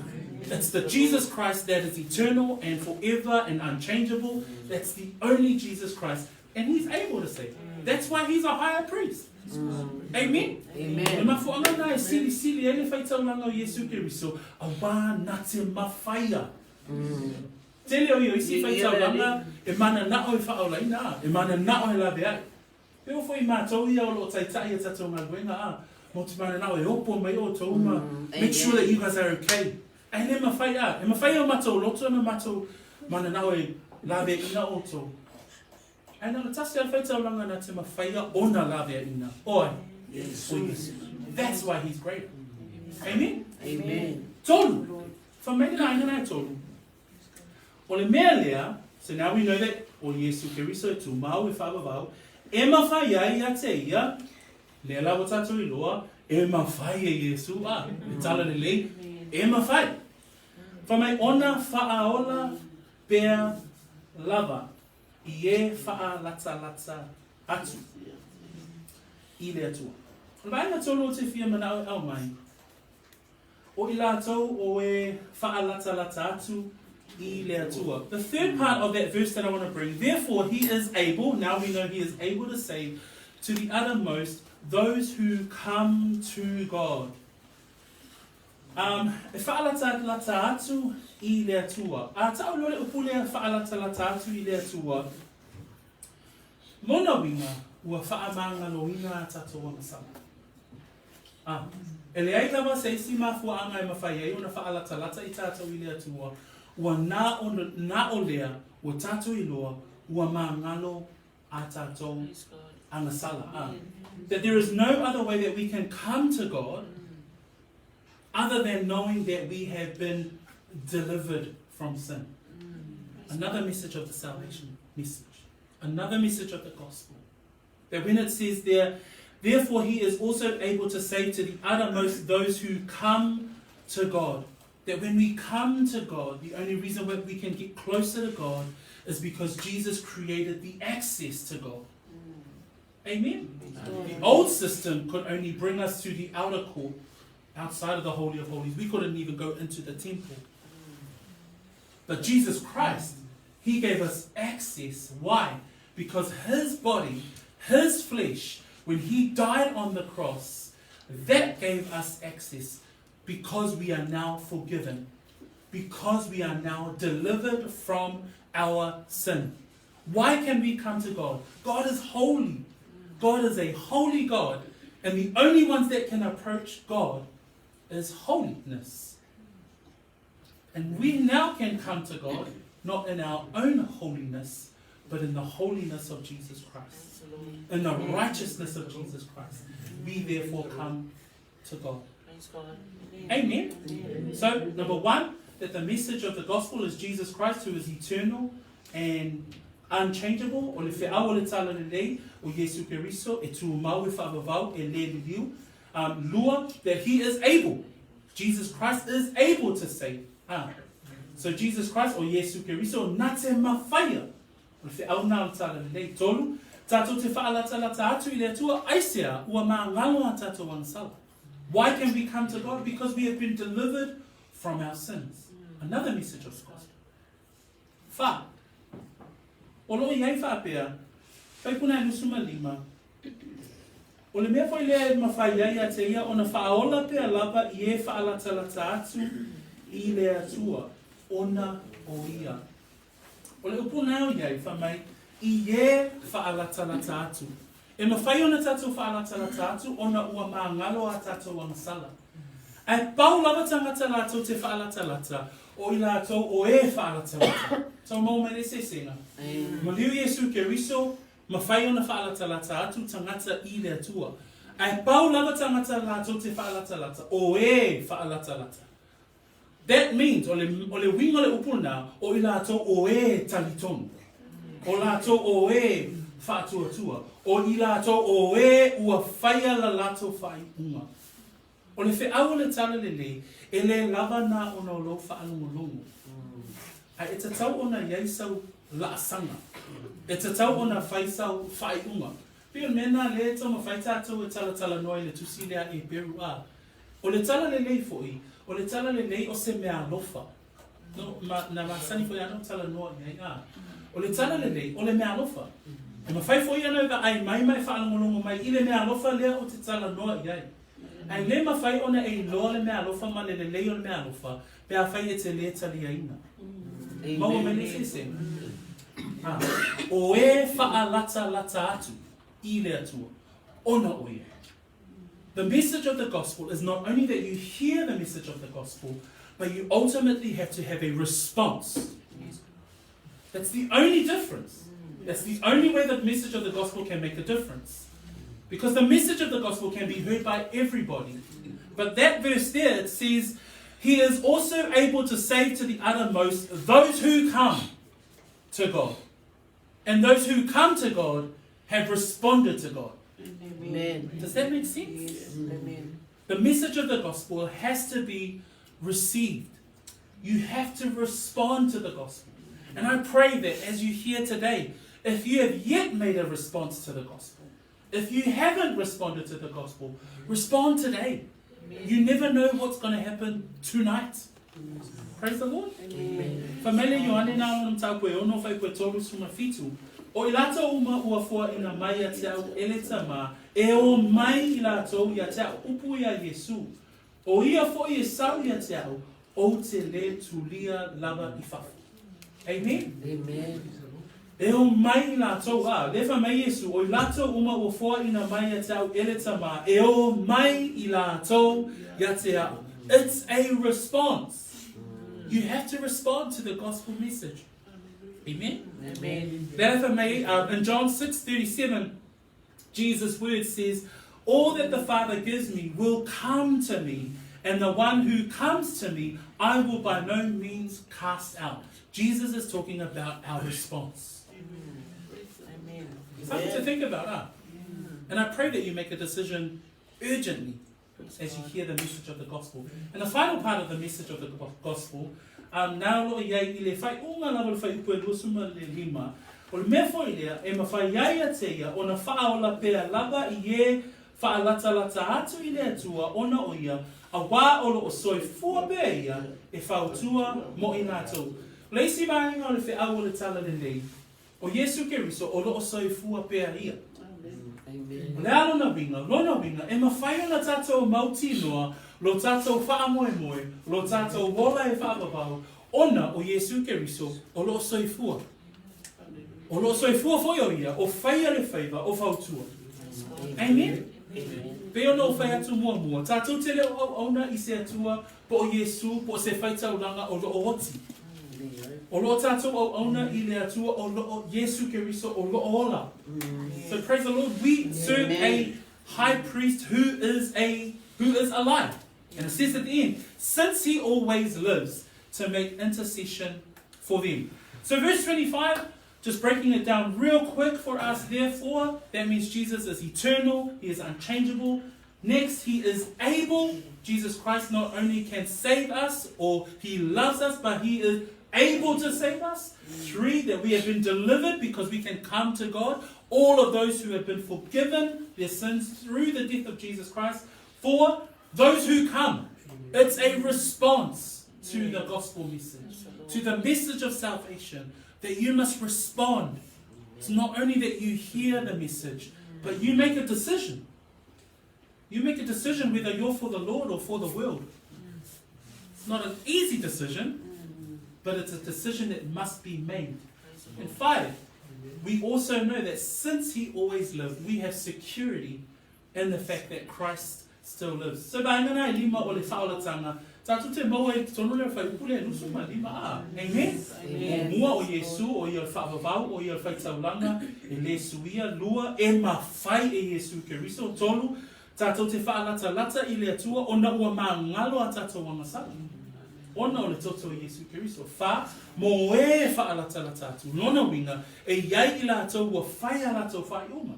It's the Jesus Christ that is eternal and forever and unchangeable, that's the only Jesus Christ, and he's able to save. That's why he's a higher priest. Amen? Amen. O le mafuaga lena e silisili ai le faitaulaga o Iesu Keriso, auā na te mafaia. Tele o ia o isi faitaulaga e mananao e faaolaina, a, e mananao e laveai. E oo foi i matou ia o lo o taitai i a tatou galuega, a, matou te mananao e opo mai outou ma make sure that you guys are okay. Ae le mafai, a, e mafai e o matou loto ona matou mananao e laveaiina outou. Ae na o le tasi lava le faitaulaga na te mafaia ona laveaiina, o ai? O Iesu. That's why he's greater. Amen? Amen. Tolu. Fai mai le vaega lena e tolu. O le mea lea, so now we know that o Iesu Keriso e tumau e faavavau, e mafai ai ia te ia, lea la ua tatou iloa, e mafai e Iesu, a, le tala lelei, e mafai. Fai mai ona faaola pea lava i e faalatalata atu i le Atua. O le vaega tolu ou te fia manao e aumai, o i latou o e faalatalata atu i le Atua. The third part of that verse that I want to bring, therefore he is able, now we know he is able to save to the uttermost those who come to God. Um, e faalatalata atu i le Atua. A ta'u loa le upu lea faalatalata atu i le Atua, lona uiga ua faamagaloina a tatou agasala. A, e leai lava se isi mafuaaga e mafai ai ona faalatalata i tatou i le Atua, ua na o, na o lea ua tatou iloa ua magalo a tatou agasala. A, that there is no other way that we can come to God other than knowing that we have been delivered from sin. Another message of the salvation message. Another message of the gospel. That when it says there, therefore he is also able to save to the uttermost those who come to God. That when we come to God, the only reason that we can get closer to God is because Jesus created the access to God. Amen? The old system could only bring us to the outer court, outside of the Holy of Holies. We couldn't even go into the temple. But Jesus Christ, He gave us access. Why? Because His body, His flesh, when He died on the cross, that gave us access because we are now forgiven, because we are now delivered from our sin. Why can we come to God? God is holy. God is a holy God. And the only ones that can approach God is holiness. And we now can come to God not in our own holiness, but in the holiness of Jesus Christ, in the righteousness of Jesus Christ. We therefore come to God. Amen. Amen. So, number one, that the message of the gospel is Jesus Christ who is eternal and unchangeable. O le feau o le tala lelei o Iesu Keriso e tumau e faavavau e le liliu. Um, lua, that he is able. Jesus Christ is able to save. Ah. So Jesus Christ o Iesu Keriso na te mawhaia. O le feau na o le tala lelei. Tolu, tatou te faalatalata atu i le Atua, aisea ua māngalo a tatou agasala. Why can we come to God? Because we have been delivered from our sins. Another message of the gospel. Wha. O lo o i ai faapea, Faipuna e 25, O le mea foi lea e mafai ai ia te ia ona faaola pea lava i e faalatalata atu i le Atua, ona o ia. O le upu na o iai, fai mai, i e faalatalata atu. E mafai ona tatou faalatalata atu ona ua māgalo a tatou agasala. Ae pau lava tagata latou te faalatalata, o i latou o e faalatalata. Tau maua mai le eseesega. Maliu Iesu Keriso, mafai ona faalatalata atu tagata i le Atua. Ae pau lava tagata latou te faalatalata, o e faalatalata. That means, o le, o le uiga o le upu lena, o i latou o e talitonu. O latou o e faatuatua. O i latou o e ua faia la latou faaiuga. O le feau o le tala lelei, e le lava na ona o lou faalogologo. Ae e tatau ona i ai sau laasaga. E tatau ona fai sau faaiuga. Pei o le mea lena lea e taumafai tatou e talatalanoa i le tusi lea a Eperu a O le tala lelei foi, o le tala lelei o se mea alofa. No, ma, na masani foi ana talanoa i ai, a. O le tala lelei, o le mea alofa. E mafai foi ona e vaai mai ma e faalogologo mai i le meaalofa lea ou te talanoa i ai. Ae le mafai ona e iloa le meaalofa ma le lelei o le meaalofa pe afai e te le taliaina. Maua mai le eseesega? A, o e faalatalata atu i le Atua, ona o ia. The message of the gospel is not only that you hear the message of the gospel, but you ultimately have to have a response. That's the only difference. That's the only way the message of the gospel can make a difference. Because the message of the gospel can be heard by everybody. But that verse there, it says, He is also able to save to the uttermost those who come to God. And those who come to God have responded to God. Amen. Does that make sense? Yes. Amen. The message of the gospel has to be received. You have to respond to the gospel. And I pray that as you hear today, if you have yet made a response to the gospel, if you haven't responded to the gospel, respond today. You never know what's going to happen tonight. Praise the Lord. Fai mai le Ioane nā lona mataupu e ono fai koe 37, O i latou uma ua foaina mai ia te au e le Tama, e o mai i latou ia te au upu ia Iesu. O ia foi e sau ia te au, ou te le tulia lava i fafo. Amen. Amen. E o mai i latou, a, le fai mai Iesu, o i latou uma ua foaina mai ia te au e le Tama, e o mai i latou ia te au. It's a response. You have to respond to the gospel message. Amen. Amen. Le fai mai, in John 6:37, Jesus' word says, All that the Father gives me will come to me, and the one who comes to me, I will by no means cast out. Jesus is talking about our response. Amen. Something to think about, huh? And I pray that you make a decision urgently as you hear the message of the gospel. And the final part of the message of the gospel, nā lo i ai i le whaiunga lava le whaiupu e 25, o le mea foi lea e mawhai ai a te ia ona whaaola pea lava i e whaalatalata atu i le Atua ona o ia, a wā o lo o soifua pea ia e fautua mo i lātou. O le isi vaega o le feau o le Talalelei, o Iesu Keriso o lo o soifua pea ia. Amen. O le a lona uiga, lona uiga, e mafai ona tatou mautinoa lo tatou faamoemoe, lo tatou ola e faavavau, ona o Iesu Keriso o lo o soifua. O lo o soifua foi o ia, o faia le faiva, o fautua. Amen. Pei ona ou fai atu muamua, tatou te le o auauna i se Atua po o Iesu po o se faitaulaga o lo o oti. O lo o tatou auauna i le Atua o lo o Iesu Keriso o lo o ola. So praise the Lord, we serve a high priest who is a who is alive. And it says at the end, since he always lives to make intercession for them. So verse 25, just breaking it down real quick for us, therefore, that means Jesus is eternal, he is unchangeable. Next, he is able. Jesus Christ not only can save us or he loves us, but he is able to save us. Three, that we have been delivered because we can come to God. All of those who have been forgiven their sins through the death of Jesus Christ. Four, those who come. It's a response to the gospel message, to the message of salvation, that you must respond. It's not only that you hear the message, but you make a decision. You make a decision whether you're for the Lord or for the world. It's not an easy decision, but it's a decision that must be made. And five, we also know that since he always lived, we have security in the fact that Christ still lives. So vaega na e lima o le faaolatanga, tatou te maua i totonu lea o le fuaiupu lea e 25 a. Amen? Amen. O mua o Iesu, o ia o le faavavau, o ia o le faitaulaga, e le suia, lua, e mafai e Iesu Keriso, tolu, tatou te faalatalata i le Atua ona ua magalo a tatou agasala, ona o le toto o Iesu Keriso, fa, mo e faalatalata atu, lona uiga, e i ai i latou ua fai a latou faaiuga.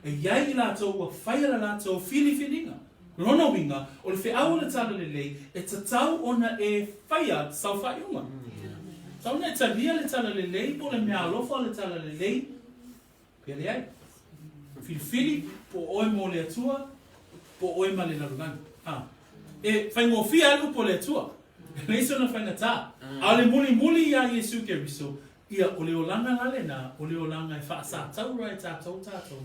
E i ai i latou ua faia le latou filifiliga. Lona uiga, o le feau o le Talalelei, e tatau ona e faia sau faaiuga. Tatau ona e talia le Talalelei po o le meaalofa o le Talalelei, pea leai. Filifili, po o oe mo le Atua, po o oe ma le lalolagi. A. E faigofie lava le upu a le Atua. E leai sona faigata. A o le mulimuli iā Iesu Keriso, Ia, o le olaga la lenā, o le olaga e faasataura e tatou tatou,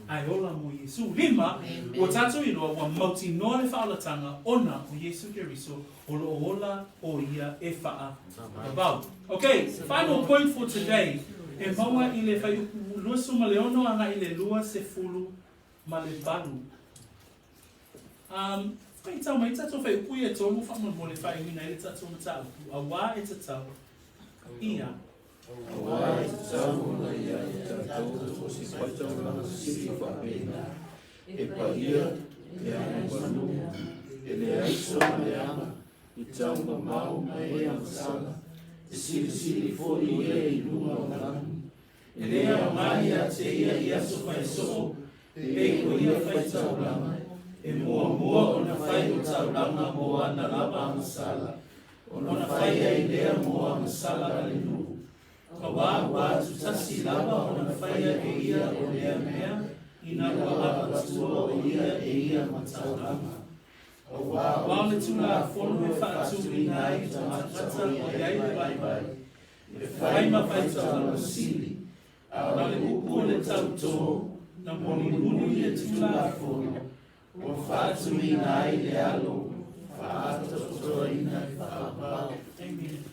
a e ola mo Iesu. Lima, ua tatou iloa ua mautinoa le faaolataga ona o Iesu Keriso o lo o ola o Ia e faavavau. Ok, final point for today, e maua i le fuaiupu 26 agai i le 28. Um, faitau mai tatou fuaiupu ia e tolu faamolemole e faaiuina ai le tatou mataupu, auā e tatau ia. Auā e tatau ona ia i tatou o se faitaulaga sili faapena, e paia, e agamalu, e leai sona leaga, e taumamao ma e agasala, e silisili foi ia i luga o lagi. E le aoga ia te ia i aso fai soo, pei o ia faitaulaga, e muamua ona fai o taulaga mo ana lava agasala, ona fai ai lea mo agasala a le nuu. Auā ua atutasi lava ona faia e ia o lea mea, ina ua avatua o ia e ia ma taulaga. Auā o le Tulafono e faatuina ai tagata o i ai le vaivai, e fai ma faitaulaga sili, a o le upu o le tautō, na mulimuli le Tulafono, ua faatuina ai le Alo, faaatoatoaina e faavavau. Amen.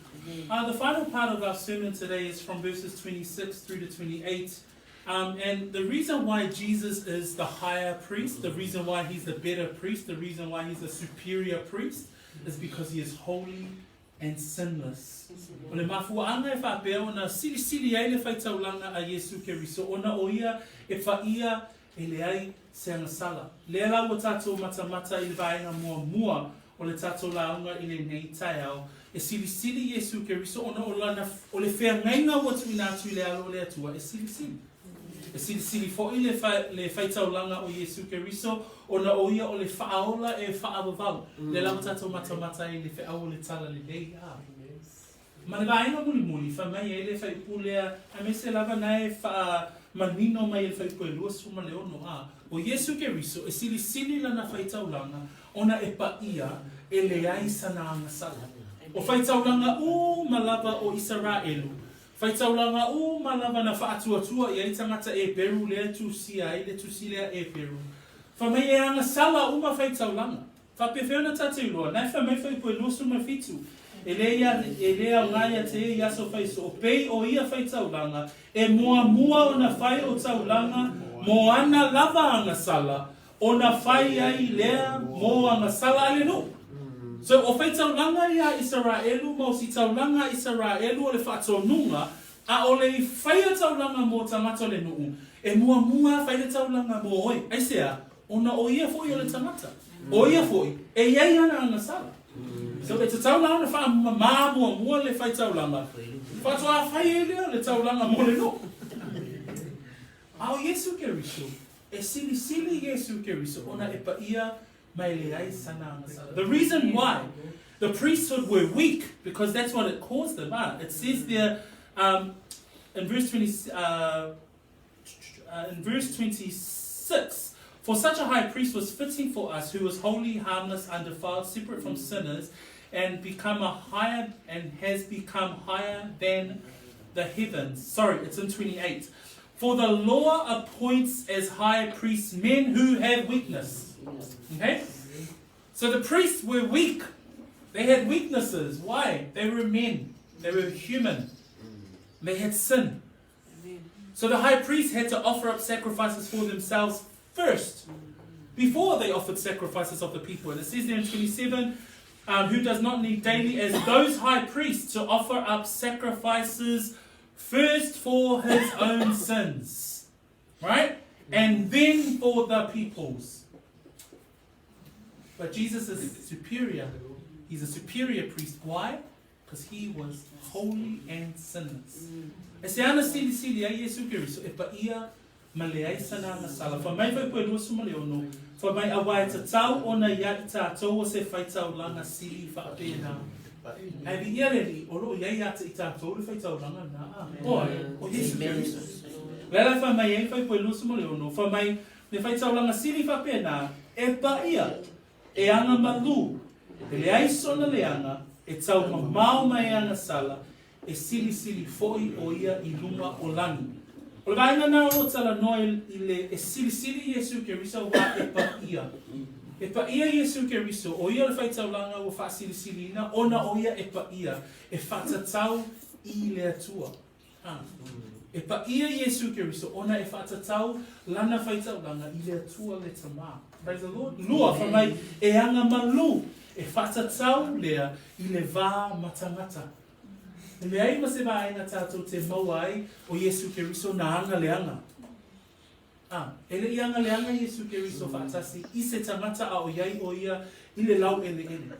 The final part of our sermon today is from verses 26 through to 28. And the reason why Jesus is the higher priest, the reason why he's the better priest, the reason why he's a superior priest, is because he is holy and sinless. O le mafuaaga e faapea ona silisili ai le faitaulaga a Iesu Keriso ona o ia e paia e leai se agasala. Lea la ua tatou matamata i le vaega muamua o le tatou lauga i lenei taeao, e silisili Iesu Keriso ona o lana o le feagaiga ua tuuina atu i le alo o le Atua e silisili. E silisili foi le le faitaulaga o Iesu Keriso ona o ia o le Faaola e faavavau. Lea la ua tatou matamata ai i le feau o le Talalelei a. Ma le vaega mulimuli, fai mai ai le fuaiupu lea, aemaise lava na e faamanino mai e le fuaiupu e 26 a, o Iesu Keriso e silisili lana faitaulaga ona e paia e leai sana agasala. O faitaulaga uma lava o Isaraelu, faitaulaga uma lava na faatuatua i ai tagata Eperu lea e tusia ai le tusi lea Eperu, fai mai e agasala uma faitaulaga. Faapefea ona tatou iloa, na e fai mai fuaiupu e 27, e le ia, e le aoga ia te ia i aso fai soo, pei o ia faitaulaga, e muamua ona fai o taulaga mo ana lava agasala, ona fai ai lea mo agasala a le nuu. So, o faitaulaga ia a Isaraelu ma o si taulaga a Isaraelu o le faatonuga, ʻaʻole i faia taulaga mo tagata o le nuu, e muamua fai le taulaga mo oe. Aisea? Ona o ia foi o le tagata. O ia foi, e i ai ana agasala. So, e tatau la ona faamamā muamua le faitaulaga, faatoa fai ai lea o le taulaga mo le nuu. A o Iesu Keriso, e silisili Iesu Keriso ona e paia ma e leai sana agasala. The reason why the priesthood were weak, because that's what it caused them, ah, it says there in verse 20, in verse 26, For such a high priest was fitting for us, who was holy, harmless, undefiled, separate from sinners, and become a higher and has become higher than the heavens. Sorry, it's in 28. For the law appoints as high priests men who have weakness. Okay? So the priests were weak. They had weaknesses. Why? They were men. They were human. They had sin. So the high priest had to offer up sacrifices for themselves first, before they offered sacrifices of the people. And it says there in 27, who does not need daily as those high priests to offer up sacrifices first for his own sins, right? And then for the people's. But Jesus is superior. He's a superior priest. Why? Because he was holy and sinless. E se ana silisili ai Iesu Keriso, e paia ma leai sana agasala. Fai mai fuaiupu e 26, fai mai auā e tatau ona ia i tatou o se faitaulaga sili faapena. Ae viia le Alii, o lo o i ai ia te i tatou le faitaulaga lena, a, o ai, o Iesu Keriso. O le ala e fai mai ai fuaiupu e 26, fai mai, le faitaulaga sili faapena, e paia, e agamalu, e leai sona leaga, e taumamao ma e agasala, e silisili foi ʻo ia i luga o lani. O le vaega lena o lo o talanoa i le e silisili Iesū Keriso auā e paia. E paia Iesū Keriso, ʻo ia le faitaulaga ua faasilisiliina ona ʻo ia e paia, e faatatau i le Atua. A. E paia Iesū Keriso ona e faatatau Lana faitaulaga i le Atua le Tamā. Praise the Lord. Lua, fai mai, e aga malū, e faatatau lea i le va ma tagata. E leai ma se vaega tatou te maua ai o Iesu Keriso na aga leaga. A, e le i aga leaga Iesu Keriso faatasi i se tagata a o i ai ʻo ia i le laueleele.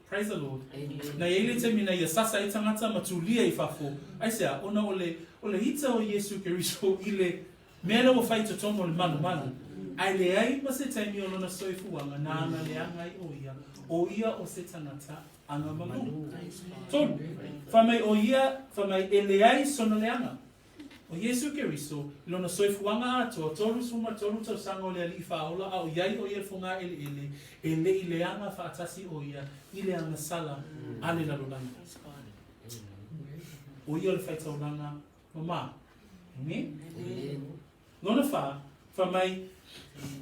Praise the Lord. Amen. Na i ai le taimi na ia sasa ai tagata ma tulia i fafo. Aisea? Ona o le, o le ita o Iesu Keriso i le mea lea ua fai i totonu o le malumalu. Ae leai ma se taimi o lona soifuaga na aga leaga ai ʻo ia, ʻo ia o se tagata aga malū. Tolu, fai mai ʻo ia, fai mai e leai sona leaga. ʻO Iesū Keriso, i lona soifuaga atoa, 33 tausaga o le Aliʻi Faaola a o i ai ʻo ia i le fogāʻeleʻele, e le i leaga faatasi ʻo ia i le agasala a le lalolagi. ʻO ia o le faitaulaga mamā. Amen? Lona whā, fai mai,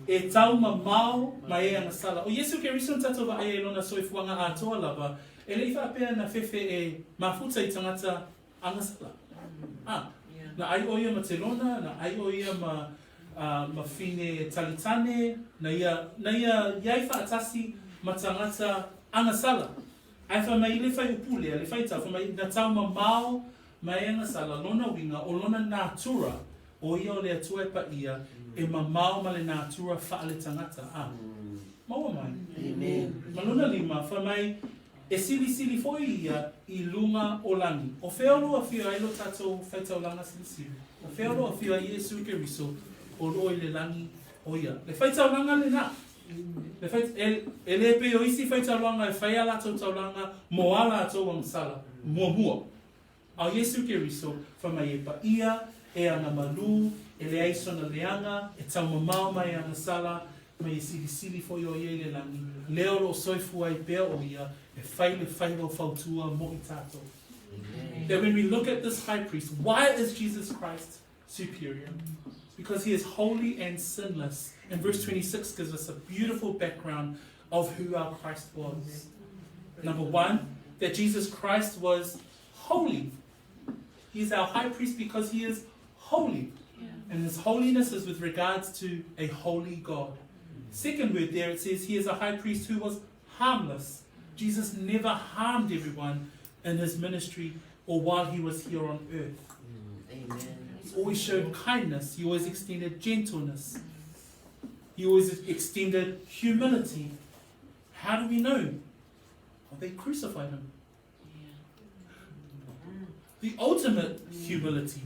E taumamao ma e agasala. ʻO Iesū Keriso na tatou vaai ai i lona soifuaga atoa lava, e le i faapea na fefe e mafuta i tagata agasala. A, na ʻai ʻo ia ma Telona, na ʻai ʻo ia ma, ma Fine Talitane, na ia, na ia i ai faatasi ma tagata agasala. Ae fai mai i le fuaiupu lea, le faitau, fai mai, na taumamao ma e agasala lona uiga o lona natura, ʻo ia o le Atua e paia, e mamao ma le natura faaletagata. A, maua mai. Amen. Ma lona lima, fai mai, E silisili foi ia i luga o lani. ʻO fea o lo o afio ai lo tatou faitaulaga silisili? ʻO fea o lo o afio ai Iesū Keriso o lo o i le lani ʻo ia? Le faitaulaga lenā. Le fai, e, e le pei o isi faitaulaga e fai a latou taulaga mo a latou agasala muamua. A ʻo Iesū Keriso, fai mai e paia, e aga malū, e leai sona leaga, e taumamao ma e agasala, mai e silisili foi ʻo ia i le lani, lea o lo o soifua ai pea ʻo ia e fai le faiva fautua mo i tatou. That when we look at this high priest, why is Jesus Christ superior? It's because he is holy and sinless. And verse 26 gives us a beautiful background of who our Christ was. Number one, that Jesus Christ was holy. He is our high priest because he is holy. Yeah. And his holiness is with regards to a holy God. Second word there, it says he is a high priest who was harmless. Jesus never harmed everyone in his ministry or while he was here on earth. Amen. He always showed kindness. He always extended gentleness. He always extended humility. How do we know? Well, they crucified him. The ultimate humility.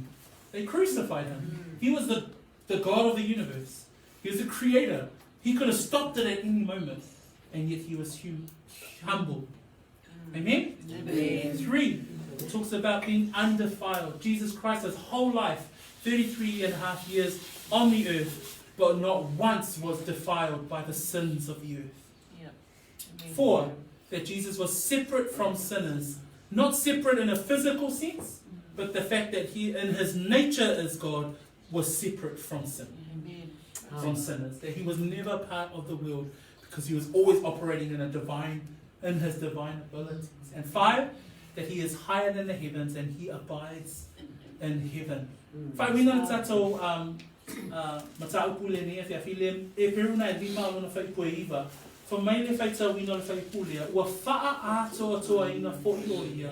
They crucified him. He was the, the God of the universe. He was the creator. He could have stopped it at any moment. And yet he was hum- humble. Amen? Amen? Three, it talks about being undefiled. Jesus Christ, his whole life, 33 and a half years on the earth, but not once was defiled by the sins of the earth. Four, that Jesus was separate from sinners. Not separate in a physical sense, but the fact that he, in his nature as God, was separate from sin. Amen. From sinners. That he was never part of the world because he was always operating in a divine, in his divine abilities. And five, that he is higher than the heavens and he abides in heaven. Faaiuina le tatou um, uh, mataupu lenei afiafi le e peruna e lima o lona fuaiupu e iva. Fai mai le faitauina o le fuaiupu lea, ua faaatoatoaina foi ʻo ia,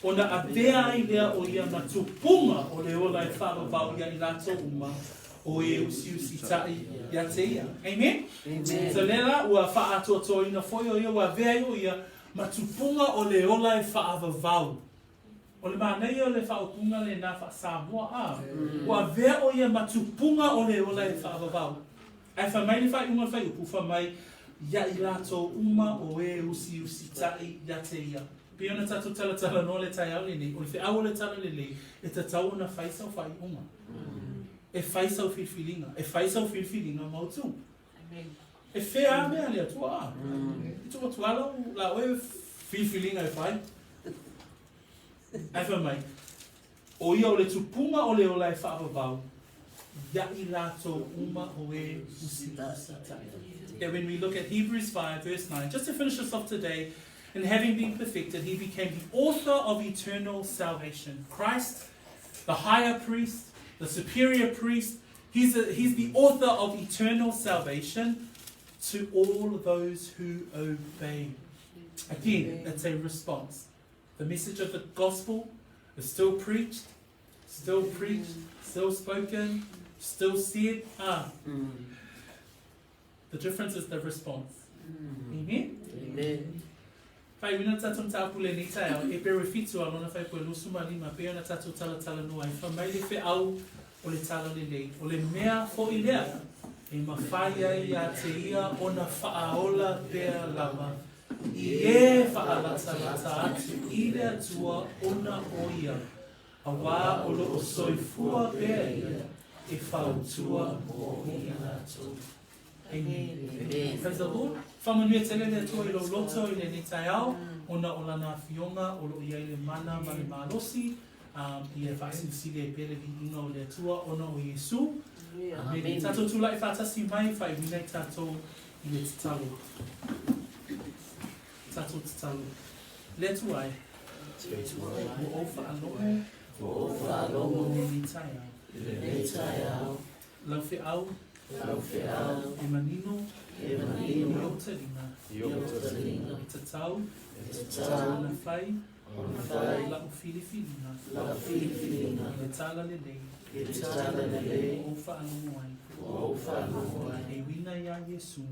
ona avea ai lea o ia ma tupuga o le ola e faavavau iā i latou uma o e usiusitaʻi iā te ia. Amen? Amen. So lea la, ua faaatoatoaina foi ʻo ia, ua avea ai ʻo ia ma tupuga o le ola e faavavau. O le manaia o le faaupuga lenā faa-Samoa, a, ua avea ʻo ia ma tupuga o le ola e faavavau. Ae fai mai le faaiuga o le fuaiupu, fai mai, Iā i latou uma o e usiusitaʻi iā te ia. Pei ona tatou talatalanoa le taeao lenei, o le feau o le Talalelei, e tatau ona fai sau faaiuga. E fai sau filifiliga. E fai sau filifiliga mautū. E fea a mea le Atua, a? E tuu atu lava lau, la oe filifiliga e fai. Ae fai mai, O ia o le tupuga o le ola e faavavau, ia i latou uma o e usiusitai. That when we look at Hebrews 5 verse 9, just to finish us off today, and having been perfected, he became the author of eternal salvation. Christ, the higher priest, the superior priest, he's, a, he's the author of eternal salvation to all those who obey. Again, it's a response. The message of the gospel is still preached, still preached, still spoken, still said. Ah. The difference is the response. Amen? Amen. Faaiuina le tatou mataupu i lenei taeao, Eperu e fitu a lona fuaiupu e 25, pei ona tatou talatalanoa ai, fai mai le feau o le Talalelei, o le mea foi lea e mafai ai ia te ia ona faaola pea lava i e faalatalata atu i le Atua ona o ia, auā o lo o soifua pea ia e fautua mo i latou. Amen. Praise the Lord. Faamanuia tele le Atua i lou loto i lenei taeao, ona o Lana Afioga o lo o i ai le mana ma le malosi, ia faasilisili ai pea le viiga o le Atua ona o Iesu. Amene. Tatou tulai faatasi mai, faaiuina ai tatou i le tatalo. Tatou tatalo. Le Atua e, ua ou faalogo, i lenei taeao. Lau feau, e manino, i ou taliga, e tatau, ona fai, la'u filifiliga, i le Talalelei, ua ou faalogo ai, e uiga iā Iesu,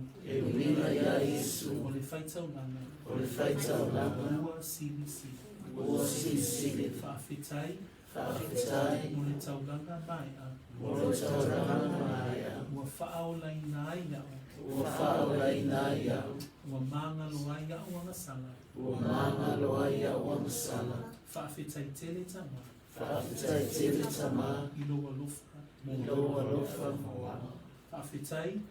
o le faitaulaga, ua silisili. Faafetai mo le taulaga maea, ua faaolaina ai a'u, ua magalo ai a'u agasala. Faafetai tele Tama, i lou alofa mo a'u. Faafetai mo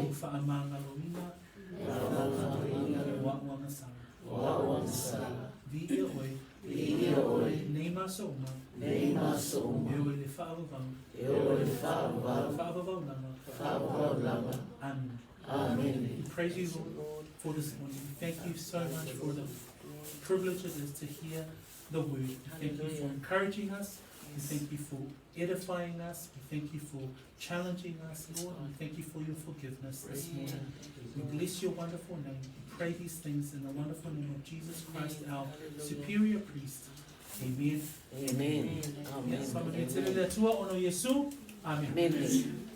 lou faamagaloina o a'u agasala. Viia oe, nei ma aso uma, e oo i le faavavau, faavavau lava. Amen. We praise you, Lord, for this morning. We thank you so much for the privilege it is to hear the word. We thank you for encouraging us. We thank you for edifying us. We thank you for challenging us, Lord. We thank you for your forgiveness this morning. We bless your wonderful name. We pray these things in the wonderful name of Jesus Christ, our superior priest. Amen. Amen. Yes, Amen. Faamanuia tele le Atua ona o Iesu. Amen. Amen.